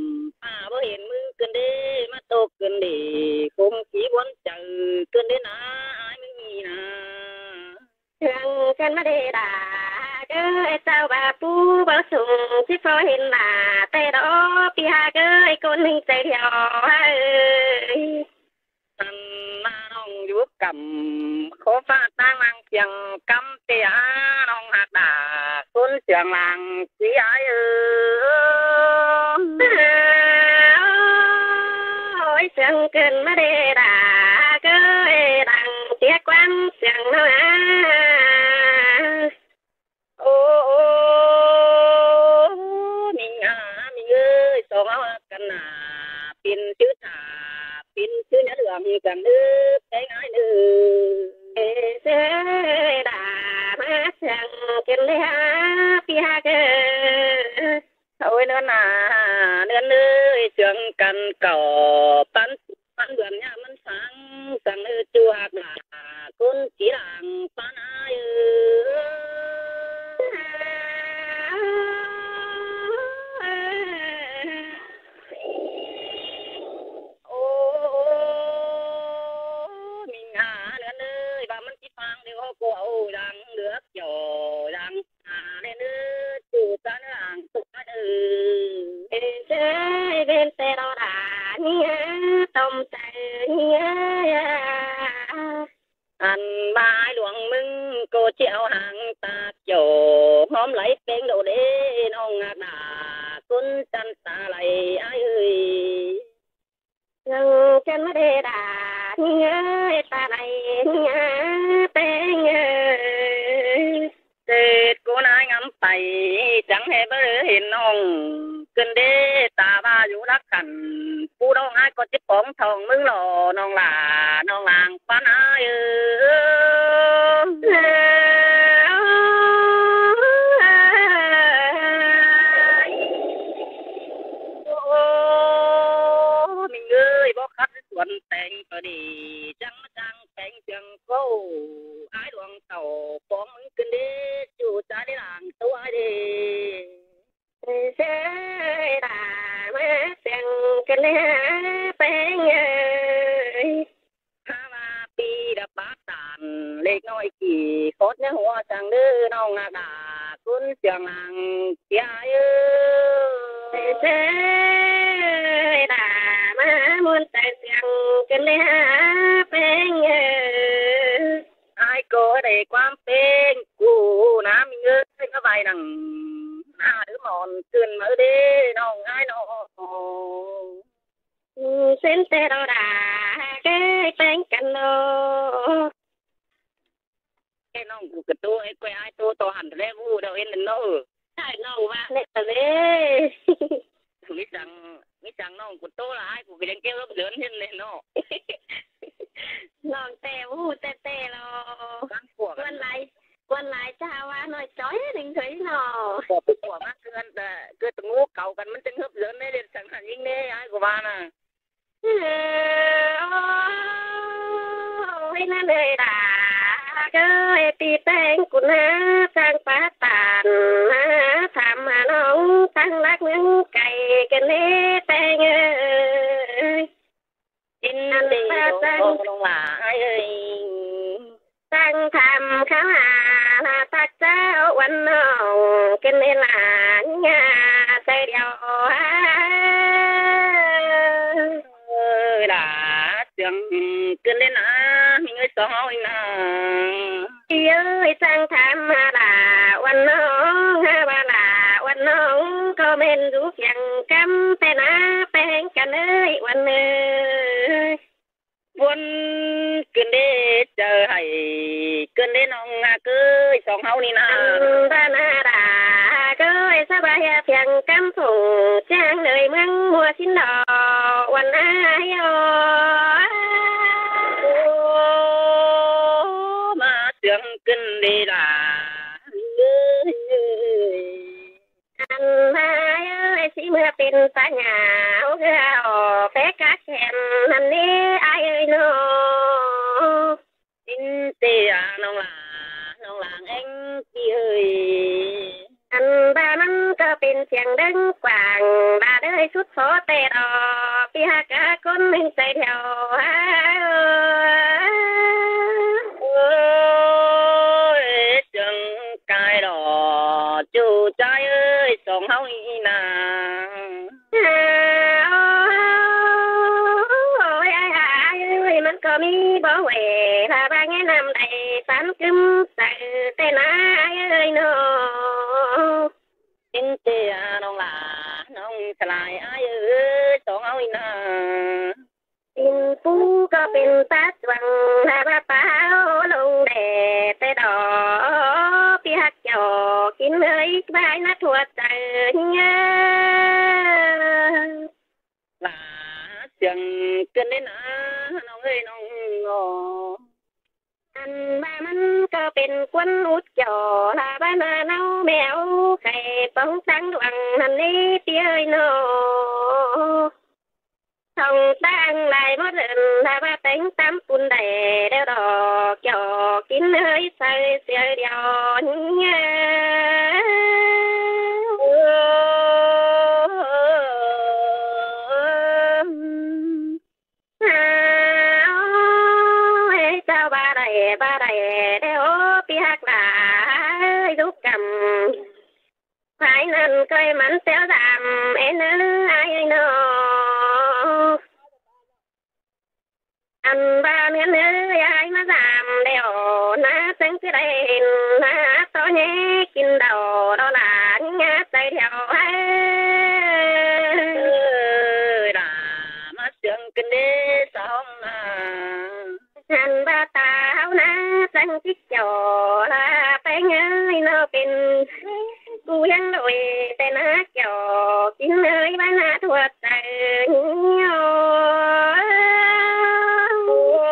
ꞌPhạ báu hên ꞌmứng ꞌcứn đé, ꞌmá ꞌtộc ꞌcứn đé, khốm kí bón chaư ꞌcứn đé ꞌna, ải ꞌmứng ꞌnị ꞌna. Sương ꞌcứn ꞌmá đé đa, ꞌcọ ꞌcháo ba pú báu sung, ꞌchí ꞌpọ hên đa, té đó ꞌpi ha ꞌcọ ꞌcốn ꞌnưng chaư thiêu ꞌhới. Ăn ꞌna ꞌnọng dú căm, khốm ꞌphạ ꞌtáng ꞌmáng kiêng căm, té ꞌnọng ꞌhặc đa ꞌcốn Sương lăng ꞌsí ải ơ. Ôi, Sương ꞌcứn ꞌmá đé đa, ꞌcọ đăng ꞌtiếc quán Sương ꞌnọ. Ô, ô, ꞌmí ꞌna, ꞌmí ꞌnị ơi, song áo ꞌhặc căn ꞌna, pên ꞌchư thả, pên ꞌchư nhá lương cẳng ứp, té ải ꞌnị. Ê, ꞌsớ đa ꞌmá Sương ꞌcứn đé ha, ꞌpi ha ꞌcọ. Ôi, ꞌnưn ꞌna, ꞌnưn ơi, Sương căn cáu, ꞌpắn ꞌpắn bươn ꞌnhá ꞌmắn sáng, Sương ꞌnị ꞌchu ꞌhặc đa, ꞌcốn ꞌsí lăng ꞌpắn ải ơ. Ô, ô, ô. ꞌcọ au đang lước dọ đang a ꞌlẹn ư, ꞌchu chăn đang ꞌtụ ăn ư. Ê, ꞌchớ ꞌvến ꞌtẹ đo đa ꞌnhá, tôm chaư ꞌnhá. Ăn ꞌva ải ꞌluống ꞌmứng ꞌcọ ꞌchí au hang ta kiẻo, ꞌhóm đảy ꞌpéng đô đế ꞌnọng ꞌnhá, ꞌcốn chăn ta đảy ải ơi. Lăng chân ꞌmá đê đa ꞌnhá, ta đảy ꞌnhá ꞌpéng ơi. Tết ꞌcốn ải ngắm pay, chắng ꞌhế báu hên ꞌnọng. ꞌCứn đế ta ꞌva dú lắc khăn, ꞌpú ꞌnọng ải ꞌcọ ꞌchí póng thong ꞌmứng lo ꞌnọng ꞌlạ, ꞌnọng lăng ꞌpắn ải ư. Ơ, ꞌmính ơi, báu khắt suôn ꞌteng ꞌcọ đi, chắng ꞌmá chắng ꞌpéng ꞌchương ꞌcọ, ải ꞌluống tảu póng ꞌmứng ꞌcứn đế, ꞌchu chăn đé lăng ꞌtố ải đế. Sơi đa ꞌmá ꞌsướng ꞌcứn đé ꞌpéng ơi. Hák ꞌva pi đa pák ꞌtan, lếc ꞌnọi kỉ khót ꞌnhá hua chắng đé ꞌnọng ꞌnhá đa, ꞌcốn ꞌchương lăng ꞌchía ơi. Sơi đa ꞌmá ꞌmuôn chaư ꞌsướng ꞌcứn đé ꞌpéng ơi. Ải ꞌcọ đảy ꞌquám ꞌpéng ꞌcọ ꞌnhá ꞌmính ơi, ꞌmá vay nẳng ꞌnhá đé mỏn ꞌcứn ꞌmá đé ꞌnọng ải ꞌnọ. Sên ꞌtẹ đo đa ꞌcọ ꞌpéng căn ꞌnọ. Ê, ꞌnọng ꞌcọ ꞌcọ ꞌtố, ê, ꞌquái ải ꞌtố ꞌto hẳn ꞌlé ꞌvú đaư hên ꞌnọ. Sai ꞌnọng ꞌva ꞌnị ꞌtẹ ꞌlế. ꞌMí chắng, ꞌmí chắng ꞌnọng ꞌcọ ꞌtố ꞌlạ ải ꞌcọ ꞌcọ chắng ꞌchéo ꞌlớp dớn hên ꞌnị ꞌnọ. ꞌNọng ꞌtẹ ꞌvú ꞌtẹ ꞌtẹ lo. Cắn của căn. Quan lai, quan lai ꞌchạ ꞌva ꞌnọi chói đing thuế ꞌnọ. Của, của ꞌmá ꞌcứn, ơ, ꞌcứn ꞌtố ngú cáu căn ꞌmắn chắng hớp dớn ꞌnị, đên săng hẳn ꞌnhính ꞌnị, ải ꞌcọ ꞌva ꞌnạ. Ơ, ôi, ꞌnặn ơi đa, ơ, pi ꞌpéng ꞌcốn ꞌnhá, chắng pá ꞌtan ꞌmá tham hả ꞌnọng, tẳng lắc ꞌmướng cay ꞌcứn đé ꞌpéng ơi. Chính ꞌnặn đi, ꞌva chắng ꞌnọng ꞌlạ ải ơi. Chắng tham kháo hả ꞌna tắc chảu uôn ꞌnọng, ꞌcứn đé ꞌlạ ꞌnhá, ꞌchớ điêu. Ơ, đa ꞌsướng ꞌcứn đé ꞌnạ, ꞌmính ơi, song ꞌháu ꞌnị ꞌnạ. Pi ơi, chắng tham hả ꞌlạ uôn ꞌnọng, hả ꞌva ꞌlạ uôn ꞌnọng, ꞌcọ ꞌmen dú phiêng cắm ꞌtẹ ꞌnạ ꞌpéng căn ơi, uôn ơi. Uôn ꞌcứn đé chaư hảy, ꞌcứn đé ꞌnọng ꞌnhá ꞌcới, song ꞌháu ꞌnị ꞌnạ. Ăn ꞌva ꞌnạ đa ꞌcới, sa ꞌva hia phiêng cắm phủng, chắng đới ꞌmướng ꞌmua sín lo, uôn ải ơ. Ô, ꞌmá ꞌsướng ꞌcứn đé đa. Ăn ꞌva ơi, ꞌsứ ꞌmưa pên pá ꞌnhá, ô, ꞌcọ ꞌpé cá khen ꞌnặn ꞌnị ải ơi ꞌnọ. Chính ꞌtẹ ꞌnọng ꞌlạ, ꞌnọng ꞌlạ ꞌnhính pi ơi. Ăn ꞌva ꞌmắn ꞌcọ pên phiêng đớng quảng, ꞌva đới sút phó ꞌtẹ đo, pi hả cá ꞌcốn ꞌmính ꞌchai thiêu. Ơ, ôi, chắng cai đo, ꞌchu chai ơi, song ꞌháu ꞌnị ꞌnạ. Ơ, ôi, ải ơi, ꞌmắn ꞌcọ ꞌmí báu huê, hả ꞌva nghe ꞌnặm đảy pán ꞌcứm chaư ꞌtẹ ꞌnạ ải ơi ꞌnọ. Chính ꞌtẹ ꞌnọng ꞌlạ, ꞌnọng ꞌchạ lai ải ơi, song ꞌháu ꞌnị ꞌnạ. Chính ꞌpú ꞌcọ pên pá chuông, hả ꞌva páo lông đe ꞌtẹ đo, pi hả kiẻo kin ơi, ꞌvái ꞌnặt hua chaư ꞌnhá. Lả ꞌsướng ꞌcứn đé ꞌnạ, ꞌnọng ơi ꞌnọng ꞌnọ. Ăn ꞌva ꞌmắn ꞌcọ pên ꞌcuốn út kiẻo, hả ꞌva ꞌna ꞌnáo meo khay póng táng luông ꞌnặn ꞌnị pi ơi ꞌnọ. Thong táng lai bót ơn, hả ꞌva téng tắm pun đảy đeo đỏ kiẻo kin ơi saư sia điêu ꞌnhá. Ơ, ơ, ơ, ơ, ơ, chao ba đảy, ba đảy đeo ꞌcoi ꞌmắn ꞌtẹo dăm ên ới ai ới ꞌnọ. Ăn ꞌva ꞌmen ới ai ꞌmá dăm đeo ꞌná ꞌsướng ꞌcứ đảy ꞌhịn ꞌná ꞌto ꞌnhé kin đaư đó lả ꞌnhá ꞌchái đeo ới. Ới đả ꞌmá ꞌsướng kin đế song ꞌná. Ăn ꞌva ta ꞌháu ꞌná ꞌsướng ꞌchí chảu lả ꞌpéng ới ꞌnọ pên ꞌcu ꞌhiếng ꞌlội ꞌtẹ ꞌná chảu kin ới ꞌva ꞌná thuột ꞌchái ꞌnhó. Ôi,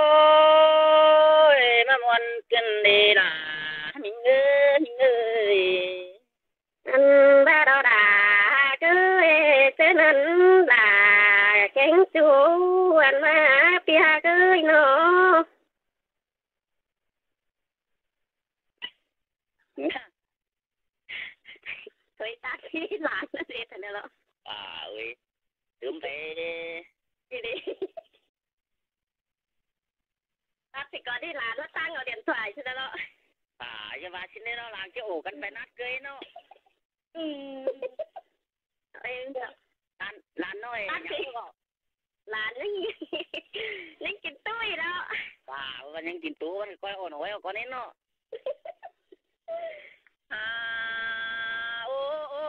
ꞌmá ꞌmuôn kin đế lả ꞌmính ới, ꞌmính ới. Ăn ꞌva đó đả ꞌcới ꞌchớ ꞌnặn lả kéng chu ăn ꞌmá ꞌpía ới ꞌnọ. Thôi tắt đi, lả nó dễ thật đó. À, ui. Tứm bê. Đi đi. Tắt thì có đi, lả nó sang ở điện thoại chứ đó. À, chứ mà xin nó làm chứ ủ căn phải nát cưới nó. Ừ. Ê, lả, lả nói tắt nhá. Đi. Lả ꞌnhính, ꞌnhính kin tui đó. Và, và ꞌnhính kin tui, ꞌcoi ôn ꞌhới ꞌcọ ꞌnị ꞌnọ. À, ô, ô,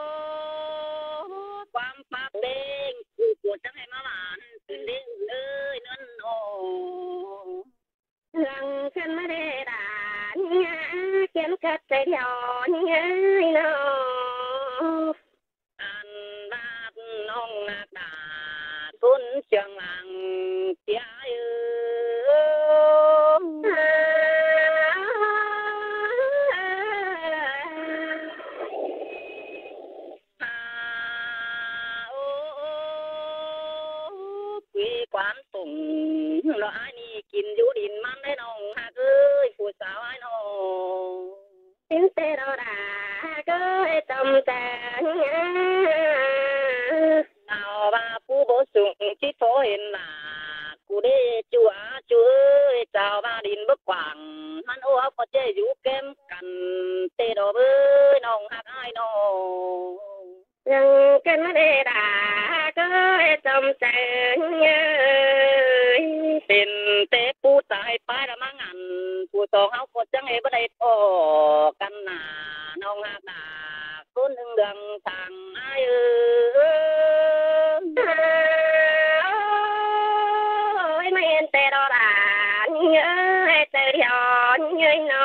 ꞌquám pák đen, ꞌcứ ꞌcọ chắng hảư ꞌmá ꞌván, kin đế ới ꞌnặn ô. Lăng kin ꞌmá đé đả ꞌnhá, kin cắt ꞌchái đeo ꞌnhá ới ꞌnọ. Ăn bác ꞌnọng ꞌnặc đả ꞌcốn siêng lăng ꞌchí ới. À, ô, ô, quê quán tùng, nó ai ꞌnị kin dú đin ꞌmắn đé ꞌnọng ꞌnặc ới, phủ sáo ai ꞌnọ. Tin ꞌtẹ đó đả ꞌcới tăm ꞌtẹ ꞌnhá. Tảu ꞌva phủ báu sung ꞌchí thó hên lả, ꞌcú đế ꞌchu a ꞌchu ới, tảu ꞌva đin báu quảng, ꞌmắn ꞌháu ꞌcọ ꞌchí dú kém căn, ꞌtẹ đó ới ꞌnọng ꞌnặc ai ꞌnọ. Lăng kin ꞌmá đé đả ꞌcới tăm ꞌtẹ ꞌnhá. Pên ꞌtẹ phủ sai pái lả ꞌmá ngăn, phủ song ꞌháu ꞌcọ chắng ới báu đảy thó căn nả, ꞌnọng ꞌnặc đả ꞌcốn ưng đường thẳng ai ới. Ôi, ꞌmá hên ꞌtẹ đó đả ꞌnhá ới, ꞌchái đeo ꞌnhá ới ꞌnọ.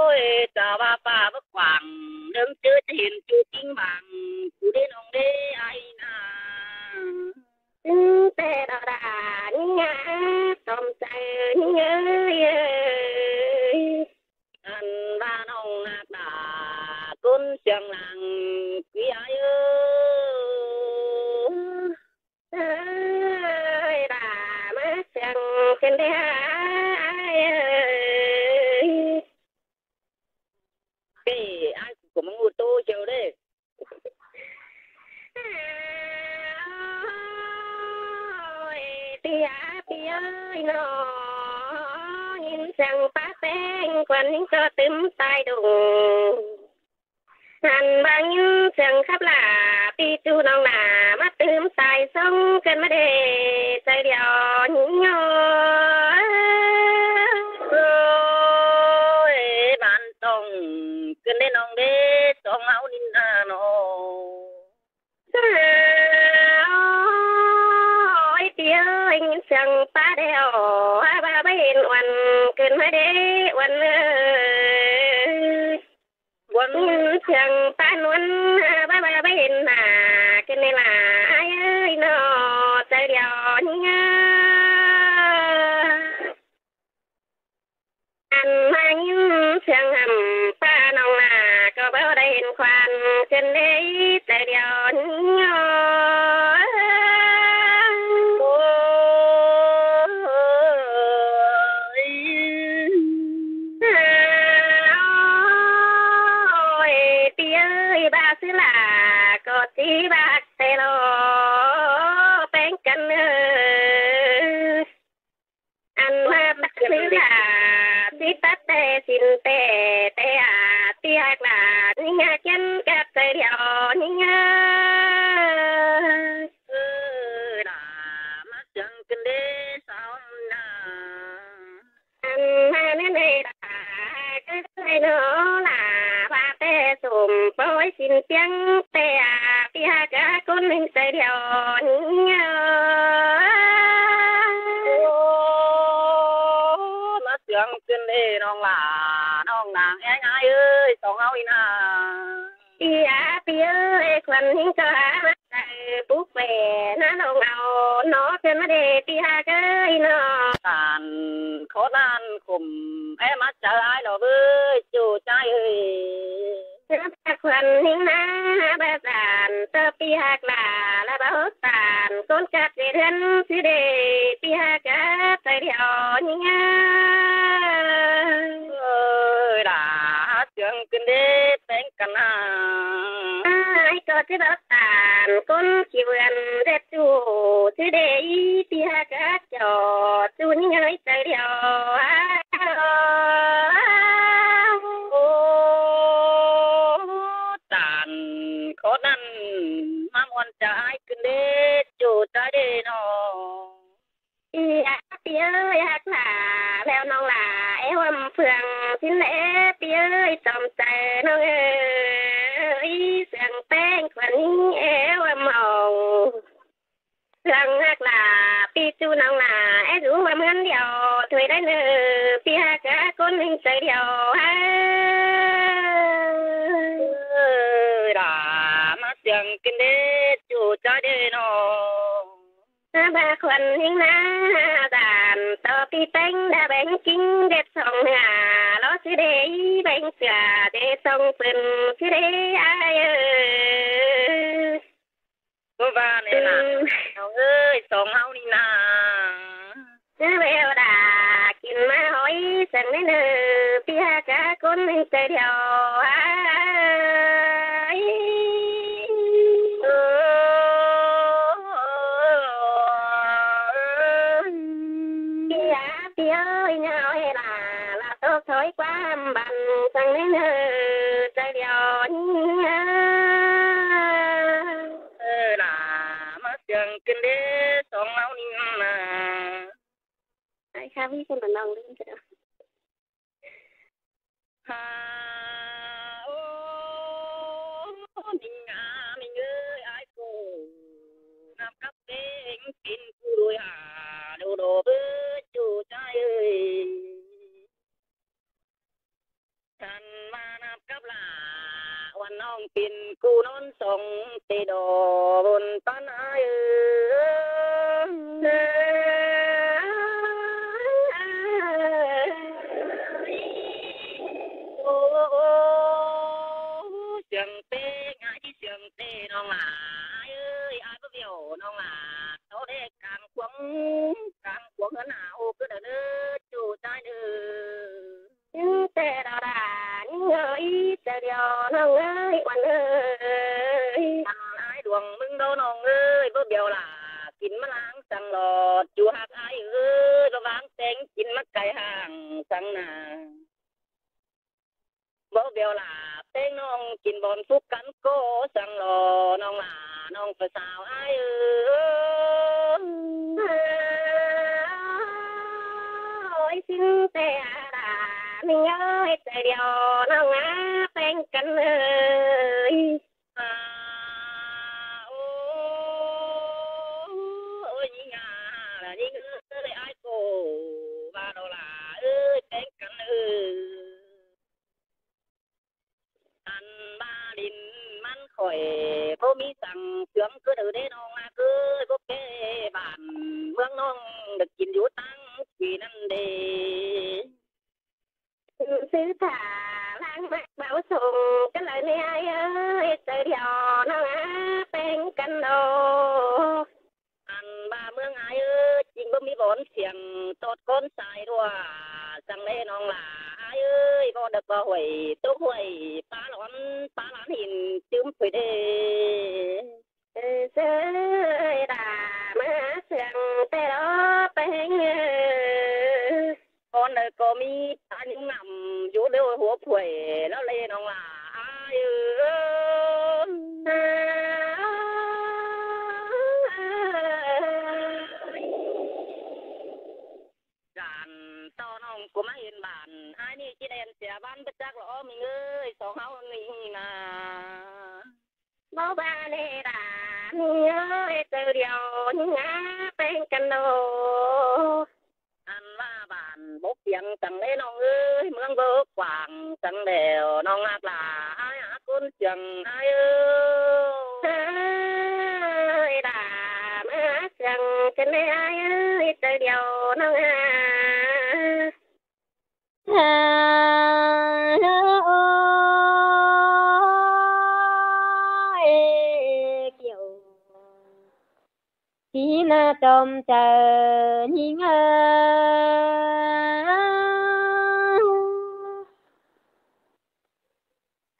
Ôi, tảu ꞌva pá báu quảng, ꞌlớng ꞌchớ ꞌchí hên ꞌchu king bảng, ꞌcú đế ꞌnọng đế ai ꞌnạ. Tin ꞌtẹ đó đả ꞌnhá, tăm ꞌtẹ ꞌnhá ới. Ăn ꞌva ꞌnọng ꞌnặc đả ꞌcốn siêng lăng ꞌquí ai ới. Ơi, đả ꞌmá siêng kin đế ai ới. Ê, ai ꞌcọ ꞌmá ngủ tô chiêu đế. Ôi, pi a pi ơi, nó ꞌnhính siêng pá ꞌpéng quan ꞌnhính ꞌcọ tứm tai đung. Ăn ꞌva ꞌnhính siêng khắp lả, pi ꞌchu ꞌnọng nả ꞌmá tứm tai song kin ꞌmá đé ꞌchái đeo ꞌnhính ꞌnọ. Ôi, bản tòng kin đế ꞌnọng đế song ꞌháu ꞌnịn a ꞌnọ. Ôi, pi ơi, ꞌnhính siêng pá đeo, ꞌva báu hên uôn kin ꞌmá đé uôn ới. Uôn. ꞌNhính siêng pá ꞌnuôn, ꞌva báu hên nả kin ꞌnị lả ai ới ꞌnọ, ꞌchái đeo ꞌnhá. Ăn ꞌmá ꞌnhính siêng hăm pá ꞌnọng nả ꞌcọ báu đảy hên quan kin đế ꞌchái đeo ꞌnhá. Ôi, ôi, pi ơi, bác sư lả ꞌcọ ꞌchí bác ꞌtẹ lo ꞌpéng căn ới. Ăn ꞌmá bác sư lả ꞌchí tắt ꞌtẹ sín ꞌtẹ ꞌtẹ a ꞌtẹ ꞌpi ꞌhặc lả ꞌnhính ꞌhặc ꞌchắng cắp chaư điêu ꞌnhính ꞌhặc. Ơ, lả ꞌmá siêng kin đé sáo ꞌnạ. Ăn ꞌmá ꞌmen ꞌnị lả, ꞌchớ ꞌnị ꞌnọ lả, ꞌva ꞌtẹ sôm ꞌpọ ꞌi sín ꞌpiếng ꞌtẹ, ꞌpi ꞌhặc cá ꞌcốn ꞌnhính chaư điêu ꞌnhính ꞌhặc. Ơ, ꞌmá siêng kin đé ꞌnọng lả, ꞌnọng ꞌnáng ꞌnhính ꞌhặc ơi, song ꞌháu ꞌnị ꞌnạ. ꞌPi ꞌhặc, ꞌpi ơi, khuôn ꞌnhính ꞌcọ hák ꞌmá chaư púk pẻ ꞌnạ ꞌnọng au ꞌnọ, ꞌchớ ꞌmá đé ꞌpi ꞌhặc ơi ꞌnọ. Tản khót ꞌnặn khủm é ꞌmá chaư ải lo ꞌvới ꞌchu ꞌchái ơi. ꞌChớ khuôn ꞌnhính ꞌnạ bá dản ꞌtọ ꞌpi ꞌhặc lả, lả báu tản ꞌcốn cắp ꞌdệt ꞌhướn ꞌsứ đê, ꞌpi ꞌhặc cá chaư điêu ꞌnhính ꞌhặc. Ơ, lả siêng kin đé ꞌpéng căn ꞌnạ. Ải ꞌcọ ꞌchí báu tản ꞌcốn ꞌchí ꞌvươn ꞌdệt ꞌchu ꞌsứ đê, ꞌpi ꞌhặc cá ꞌchọ ꞌchu ꞌnhính ꞌhặc chaư điêu. Ơ, tản khót ꞌnặn ꞌmá ꞌmuôn chaư ải kin đé ꞌchu ꞌchái đê ꞌnọ. ꞌPi ꞌhặc, ꞌpi ơi, ꞌhặc lả ꞌlẹo ꞌnọng lả, é ꞌhuôm ꞌphượng sín é ꞌpi ơi, chom chaư ꞌnọng ơi, siêng ꞌpéng khuôn ꞌnhính é ꞌhuôm ꞌmóng. ꞌPhượng ꞌhặc lả, ꞌpi ꞌchu ꞌnọng lả, é dú ꞌhuôm ꞌhướn điêu thuê đảy ꞌnớ, ꞌpi ꞌhặc cá ꞌcốn ꞌnhính chaư điêu ꞌhặc. Ơ, lả ꞌmá siêng kin đé ꞌchu ꞌchái đê ꞌnọ. ꞌNạ bá khuôn ꞌnhính ꞌnạ dản ꞌtọ ꞌpi ꞌpéng đa beng kin ꞌdệt song ꞌnạ lo ꞌsứ đê, beng sửa đê song pên ꞌsứ đê ải ơi. Báu ꞌva ꞌnị lả, ꞌnọng ơi, song ꞌháu ꞌnị ꞌnạ. ꞌNạ ꞌlẹo đa kin ꞌmá ꞌhọi săng ꞌnị ꞌnớ, ꞌpi ꞌhặc cá ꞌcốn ꞌnhính chaư điêu ải. Ơ, ꞌpi ꞌhặc, ꞌpi ơi, ꞌnhính ꞌhặc lả, lả ꞌtộc thói ꞌquám băn săng ꞌnị ꞌnớ, chaư điêu ꞌnhính ꞌhặc. Ơ, lả ꞌmá siêng kin đé song ꞌháu ꞌnị ꞌnạ. Ải ꞌkhạ ꞌmí ꞌcốn ꞌnọng ꞌlứm ꞌchớ. Ha, ô, ꞌnhính ꞌnạ, ꞌnhính ơi, ải ꞌcọ ꞌnặp cắp ꞌpéng kin cu đuổi ha, đô đô báu ꞌchu ꞌchái ơi. Tản ꞌva ꞌnặp cắp lả, ꞌquám ꞌnọng pên cu ꞌnón song tê đo bôn ꞌpắn ải ơi. Ô, ô, ô, siêng tê, ải ꞌchí siêng tê ꞌnọng lả ải ơi, ải báu bẻo ꞌnọng lả, ꞌtố đé cang cuông, cang cuông ꞌhướn ꞌnạ, ô, ꞌcứ đaư ꞌnớ, ꞌchu ꞌchái ꞌnớ. ꞌNhính tê đaư đa, ꞌnhính ơi, chaư điêu ꞌnọng ơi, ꞌquám ơi. Ăn ải đuông ꞌmứng đô ꞌnọng ơi, báu bẻo lả kin ꞌmá ꞌláng săng ꞌlọt, ꞌchu ꞌhặc ải ơi, báu ꞌváng ꞌtếng kin ꞌmá cai ꞌháng săng ꞌnạ. Báu bẻo lả ꞌtếng ꞌnọng kin bón phúc căn ꞌcọ săng lo ꞌnọng lả, ꞌnọng pha sao ải ơi. Ôi, sính tê đa, ꞌnhính ơi, chaư điêu ꞌnọng ꞌnạ ꞌpéng căn ơi. À, ô, ôi, ꞌnhính ꞌnạ, ꞌnhính ơi, ải ꞌcọ ꞌva đaư lả ơi, ꞌpéng căn ơi. Ăn ꞌva đin ꞌmắn khỏi báu ꞌmí săng, sương ꞌcứ đaư đế ꞌnọng ꞌnạ ơi, báu pé bản ꞌmướng ꞌnọng đảy kin dú ꞌtáng ꞌquí ꞌnặn đế. Sư thả ꞌláng ꞌmặc báu sung ꞌcọ lai ꞌnị ải ơi, chaư điêu ꞌnọng ꞌnạ ꞌpéng căn đô. Ăn ꞌva ꞌmướng ải ơi, ꞌchí báu ꞌmí bón siêng tót cón sai ꞌlẹo săng ꞌlế ꞌnọng lả ải ơi, báu đảy ꞌcọ huổi tốc huổi pá lón, pá lón hin ꞌchứm phui đế. Ơ, sư ơi, đa ꞌmá siêng tê đô ꞌpéng ơi. Bón đảy ꞌcọ ꞌmí pá ꞌnhúng ngắm dú ꞌlẹo hua phuối ꞌlẹo ꞌlế ꞌnọng ꞌlạ ai ới. Dan ꞌto ꞌnọng ꞌcọ ꞌmá hên bản ai ꞌnị ꞌchí đen sia bản báu chắc lo ꞌmí ới song ꞌháu ꞌnị ꞌna. Báu ba ꞌlế đa ꞌmí ới, ꞌtứ điêu ꞌnhính ꞌnga ꞌpéng căn lô. Ăn ꞌva bản bốc piêng chắng ꞌlế ꞌnọng ới, ꞌmướng bốc quảng chắng đẻo ꞌnọng ꞌhặc lả ai ꞌhặc ꞌcốn siêng ai ới. Ơi đa ꞌmá siêng căn ꞌlế ai ới, ꞌtứ điêu ꞌnọng ꞌhặc. Ôi, kiêu. Tí ꞌna chom chaư ꞌnhính ới.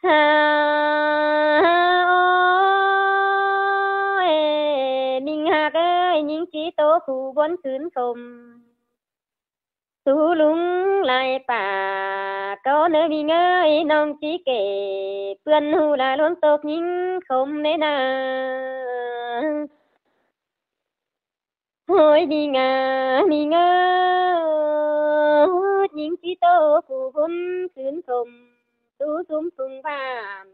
Ha, ôi, ꞌmính ꞌhặc ới, ꞌnhính ꞌchí ꞌtố khu bón khửn khôm. Sú lung lai pả, ꞌcọ ꞌnớ ꞌmính ới, ꞌnọng ꞌchí kể, ꞌpươn ꞌhụ lả ꞌluống tốc ꞌnhính khôm ꞌnê ꞌna. Ôi, ꞌmính a, ꞌmính ới, ꞌnhính ꞌchí ꞌtố khu bón khửn khôm, sú sum phung bản.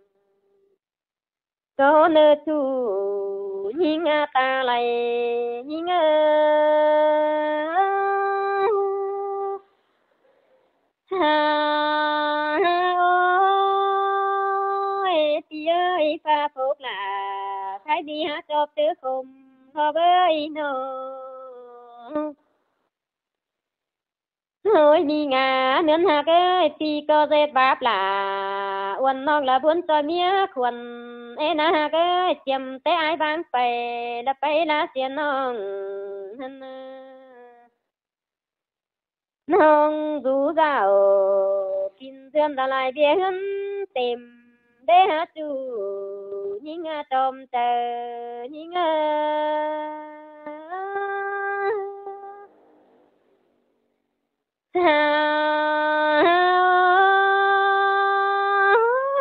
ꞌCọ ꞌnớ ꞌchu ꞌnhính a ta lai, ꞌnhính ới. Ha, ôi, tí ới, pha phốc lả, thái đi há chóp ꞌtứ khôm, ꞌhọp ới ꞌnọng. Ôi, ꞌmính a, ꞌnớn ꞌhặc ới, ꞌpi ꞌcọ ꞌdệt báp lả, uôn ꞌnọng lả bón ꞌchoi ꞌmía khuôn, ê ꞌna ꞌhặc ới, chiêm té ai báng pay, lả pay lả sia ꞌnọng. ꞌNọng dú dảo, kin dươn lả lai ꞌviạk ꞌhướn têm, đé há ꞌchu ꞌnhính a chom chaư ꞌnhính ới. Ha,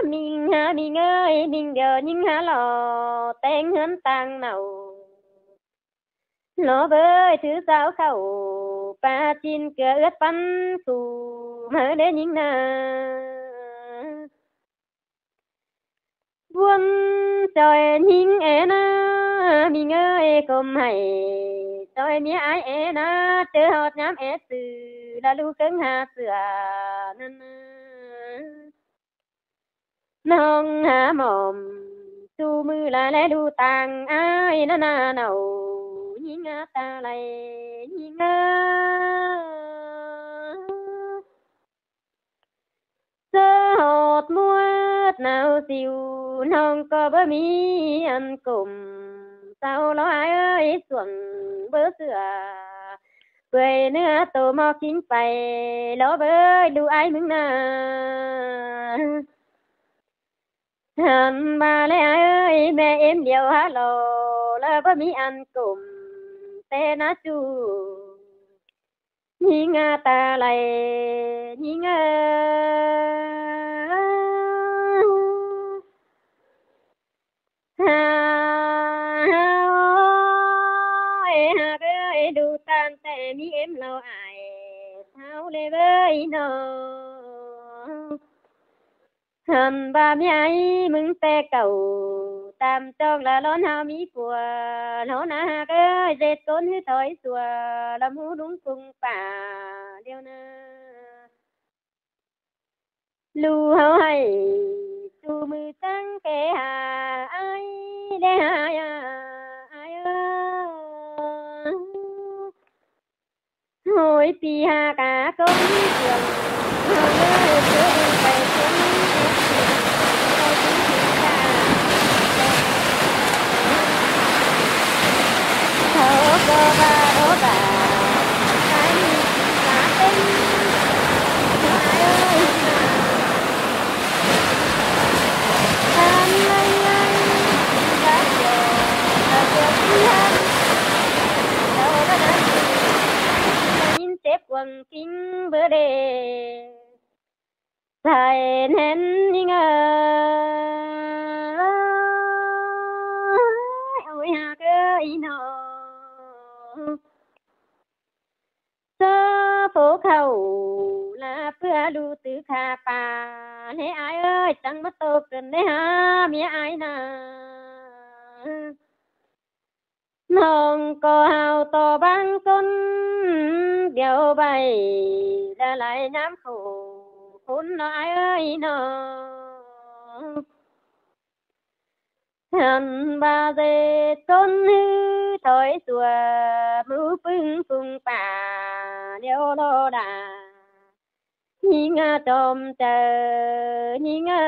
ꞌmính ha, ꞌmính ới, ꞌmính điêu ꞌnhính há lo, ꞌtếng ꞌhướn ꞌtáng nảu. Lo bới thứ dao khảu, pá ꞌchịn ꞌcứa ướt păn phủ, ꞌmá đé ꞌnhính ꞌna. Buôn ꞌchoi ꞌnhính é ꞌna, ꞌmính ới, khôm hảy ꞌchoi ꞌmía ai é ꞌna, ꞌchớ ꞌhọt ꞌnhám é sư, lả ꞌlụk ꞌcớng ha sửa ꞌnặn. ꞌNọng há mỏm, ꞌchu ꞌmự lai ꞌlé ꞌlụk ꞌtáng ai ꞌna ꞌna nảu, ꞌnhính a ta lai, ꞌnhính ới. ꞌChớ ꞌhọt ꞌmuôn nảu ꞌsịu, ꞌnọng ꞌcọ báu ꞌmí ăn cốm, sau lo ai ới, suông báu sửa, pưai ꞌnưa tô ꞌmọt ꞌchính pay, lo bới ꞌlụk ai ꞌmứng ꞌna. Hăn ꞌva ꞌlế ai ới, ꞌme ꞌếm điêu há lo, lả báu ꞌmí ăn cốm, té ꞌna ꞌchu ꞌnhính a ta lai, ꞌnhính ới. Ha, ha, ôi, ꞌhặc ới, ꞌlụk ꞌtan té ꞌmí ꞌếm lo ai, sau ꞌlế bới ꞌnọng. Hăn ꞌva ꞌmí ai ꞌmứng té cảu, tam ꞌchong lả ꞌlón ꞌháu ꞌmí pua, ꞌlón ꞌna ꞌhặc ới, ꞌdệt ꞌcốn ꞌhứ thói sua, lả ꞌmú ꞌlung phung pả điêu ꞌna. ꞌLụk ꞌháu hảy, ꞌchu ꞌmự chắng kẻ ha, ai, đé ha, ai, ai, ai. Ôi, ꞌpi ha cá công suông, ꞌháu ới, ꞌchớ ꞌlụk pay ꞌchớ ꞌmí ꞌdệt, ꞌchớ ꞌmí ꞌdệt ta. Thó ꞌcọ ꞌva, ꞌcọ ꞌva, ꞌmá ꞌmí ꞌchí cá têng. Ôi, ôi, ôi. Ăn ơi, ơi, ꞌchí cá têng, ꞌva ꞌchớ ꞌchí hăn. Đau ꞌva đau, ꞌchí ꞌmá ꞌnhính chếp cuông kính bơ đê. Sai nén ꞌnhính ơi, ôi hák ơi nó. ꞌSớ phố khảu ꞌlạ ꞌpưa ꞌlụk tứ khả pá, ꞌlế ải ơi, chắng ꞌmá tô cơn ꞌlế há ꞌmía ải ꞌna. ꞌNọng ꞌcọ hảư ꞌto bang ꞌcốn điêu ꞌvạy, ꞌlạ lai ꞌnhám khổ khốn ꞌnọ ải ơi ꞌnọ. Hăn ꞌva ꞌdệt ꞌcốn ꞌhứ thói sua, ꞌmứ ꞌpứng phung pá điêu ꞌló đa. ꞌNhính ꞌnga chom chaư, ꞌnhính ꞌnga.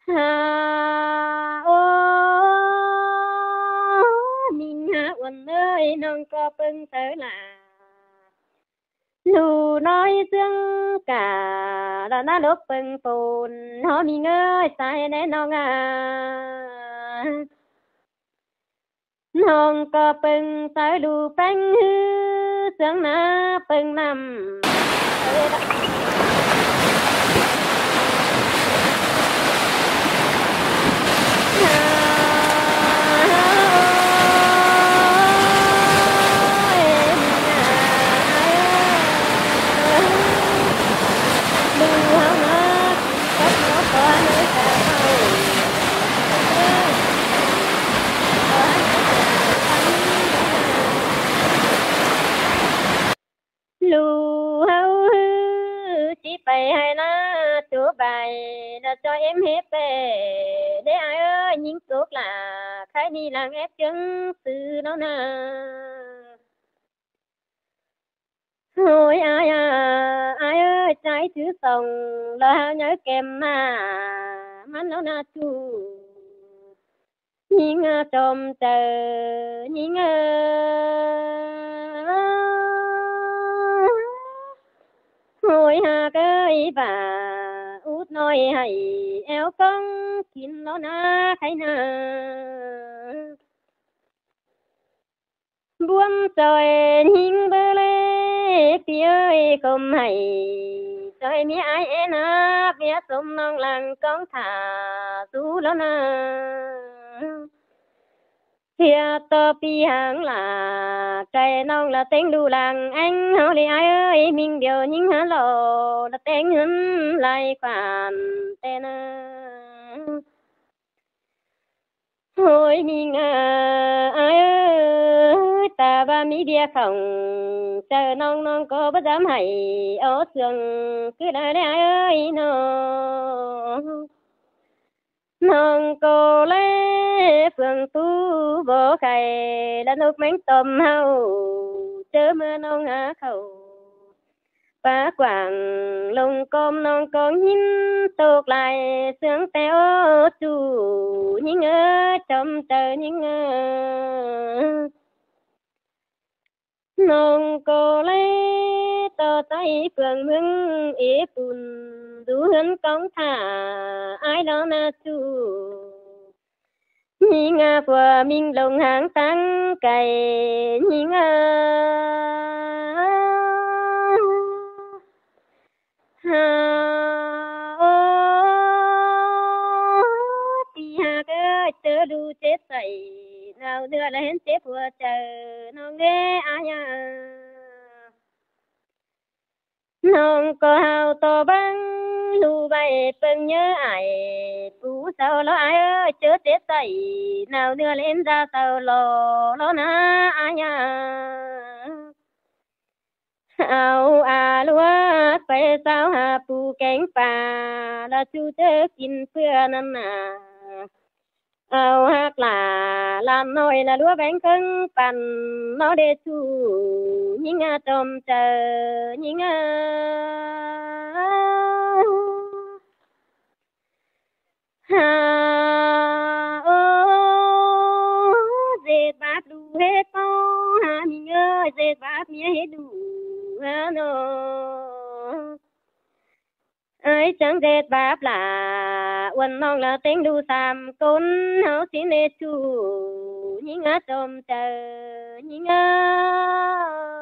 Hả, ô, ꞌmính hả uôn ơi, ꞌnọng ꞌcọ ꞌpơng saư ꞌlạ. ꞌLụk ꞌnọi ꞌsướng cả, ꞌlạ ꞌná lốc ꞌpơng pôn, ꞌhó ꞌmính ơi, sai ꞌnẹ ꞌnọng a. ꞌNọng ꞌcọ ꞌpơng saư ꞌlụk ꞌpéng ꞌhứ, ꞌsướng ꞌná ꞌpơng ꞌnặm. ꞌLụk ꞌháu ꞌhứ ꞌchí pay ꞌhại ꞌná ꞌchu pay, ꞌlạ ꞌchoi ꞌếm hế pê, ꞌlế ải ơi, ꞌnhính sốk ꞌlạ, khay ꞌnị lăng ép ꞌchương sư ꞌnọ ꞌna. Ôi ải a, ải ơi, ꞌchái chứ song, ꞌlạ ꞌháu nháư kem ꞌmá, ꞌmắn ꞌnọ ꞌna ꞌchu. ꞌNhính ꞌnga chom chaư, ꞌnhính ꞌnga. Ôi hák ơi, ꞌva út ꞌnọi ꞌhạy, éo ꞌcóng kin ꞌló ꞌná khay ꞌna. ꞌBuôn ꞌchoi ꞌnhính báu ꞌlế, ꞌpi ơi, khôm ꞌhạy ꞌchoi ꞌmía ải é ꞌnạp, ꞌmía sôm ꞌnọng lăng ꞌcóng thả sú ꞌló ꞌna. ꞌTia ꞌto ꞌpi háng lả, cai ꞌnọng ꞌlạ ꞌtếng đu lăng éng ꞌháu ꞌlế ải ơi, ꞌminh điêu ꞌnhính hả lo, ꞌlạ ꞌtếng ꞌhướn lai khoản ꞌtẹ ꞌna. Ôi ꞌminh a, ải ơi, ta ꞌva ꞌmí ꞌviạk khong, chaư ꞌnọng ꞌnọng ꞌcọ báu dám ꞌhạy, ók ꞌsướng cứ lai ꞌlế ải ơi ꞌnọ. ꞌNọng ꞌcọ ꞌlế phường tu báu khay, ꞌlạ ꞌnộc ꞌmén tôm ꞌháu, ꞌchớ ꞌmưa ꞌnọng hả khảu pá quảng lông ꞌcóm ꞌnọng ꞌcọ ꞌhính tốc lai ꞌsướng ꞌtẹ ꞌchu. ꞌNhính ơi, chom chaư ꞌnhính ơi. ꞌNọng ꞌcọ ꞌlế ꞌto ꞌsáy phường ꞌmướng ế pun, dú ꞌhướn ꞌcóng thả ải ꞌló ꞌna ꞌchu. ꞌNhính a, phua ꞌminh lông háng táng cay, ꞌnhính a. Hả, ô, ꞌpi hák ơi, ꞌchớ đu chết sảy, nao ꞌnưa ꞌlạ hên chết phua chaư ꞌnọng ꞌlế ải a. ꞌNọng ꞌcọ hảư ꞌto bang ꞌlụk ꞌvạy ꞌpơng ꞌnhớ ải, pú sau ꞌló ải ơi, ꞌchớ chết sảy, nao ꞌnưa ꞌlạ hên da sau lo, ꞌló ꞌna ải a. Au a ꞌlúa pay sau hả pú kéng pá, ꞌlạ ꞌchu ꞌchớ kin ꞌpưa ꞌnặn ꞌna. Au hák lả ꞌlạ ꞌnọi ꞌlạ ꞌlúa béng ꞌcóng păn, ꞌnọ đê ꞌchu, ꞌnhính a chom chaư, ꞌnhính a. Hả, ô, ꞌdệt báp đu ꞌhế ꞌto, hả ꞌminh ơi, ꞌdệt báp ꞌmía ꞌhế đu, hả ꞌnọ. Ải chắng ꞌdệt báp lả, uôn ꞌnọng ꞌlạ ꞌtếng đu sam ꞌcốn, ꞌháu ꞌsín ꞌlế ꞌchu, ꞌnhính a chom chaư, ꞌnhính a.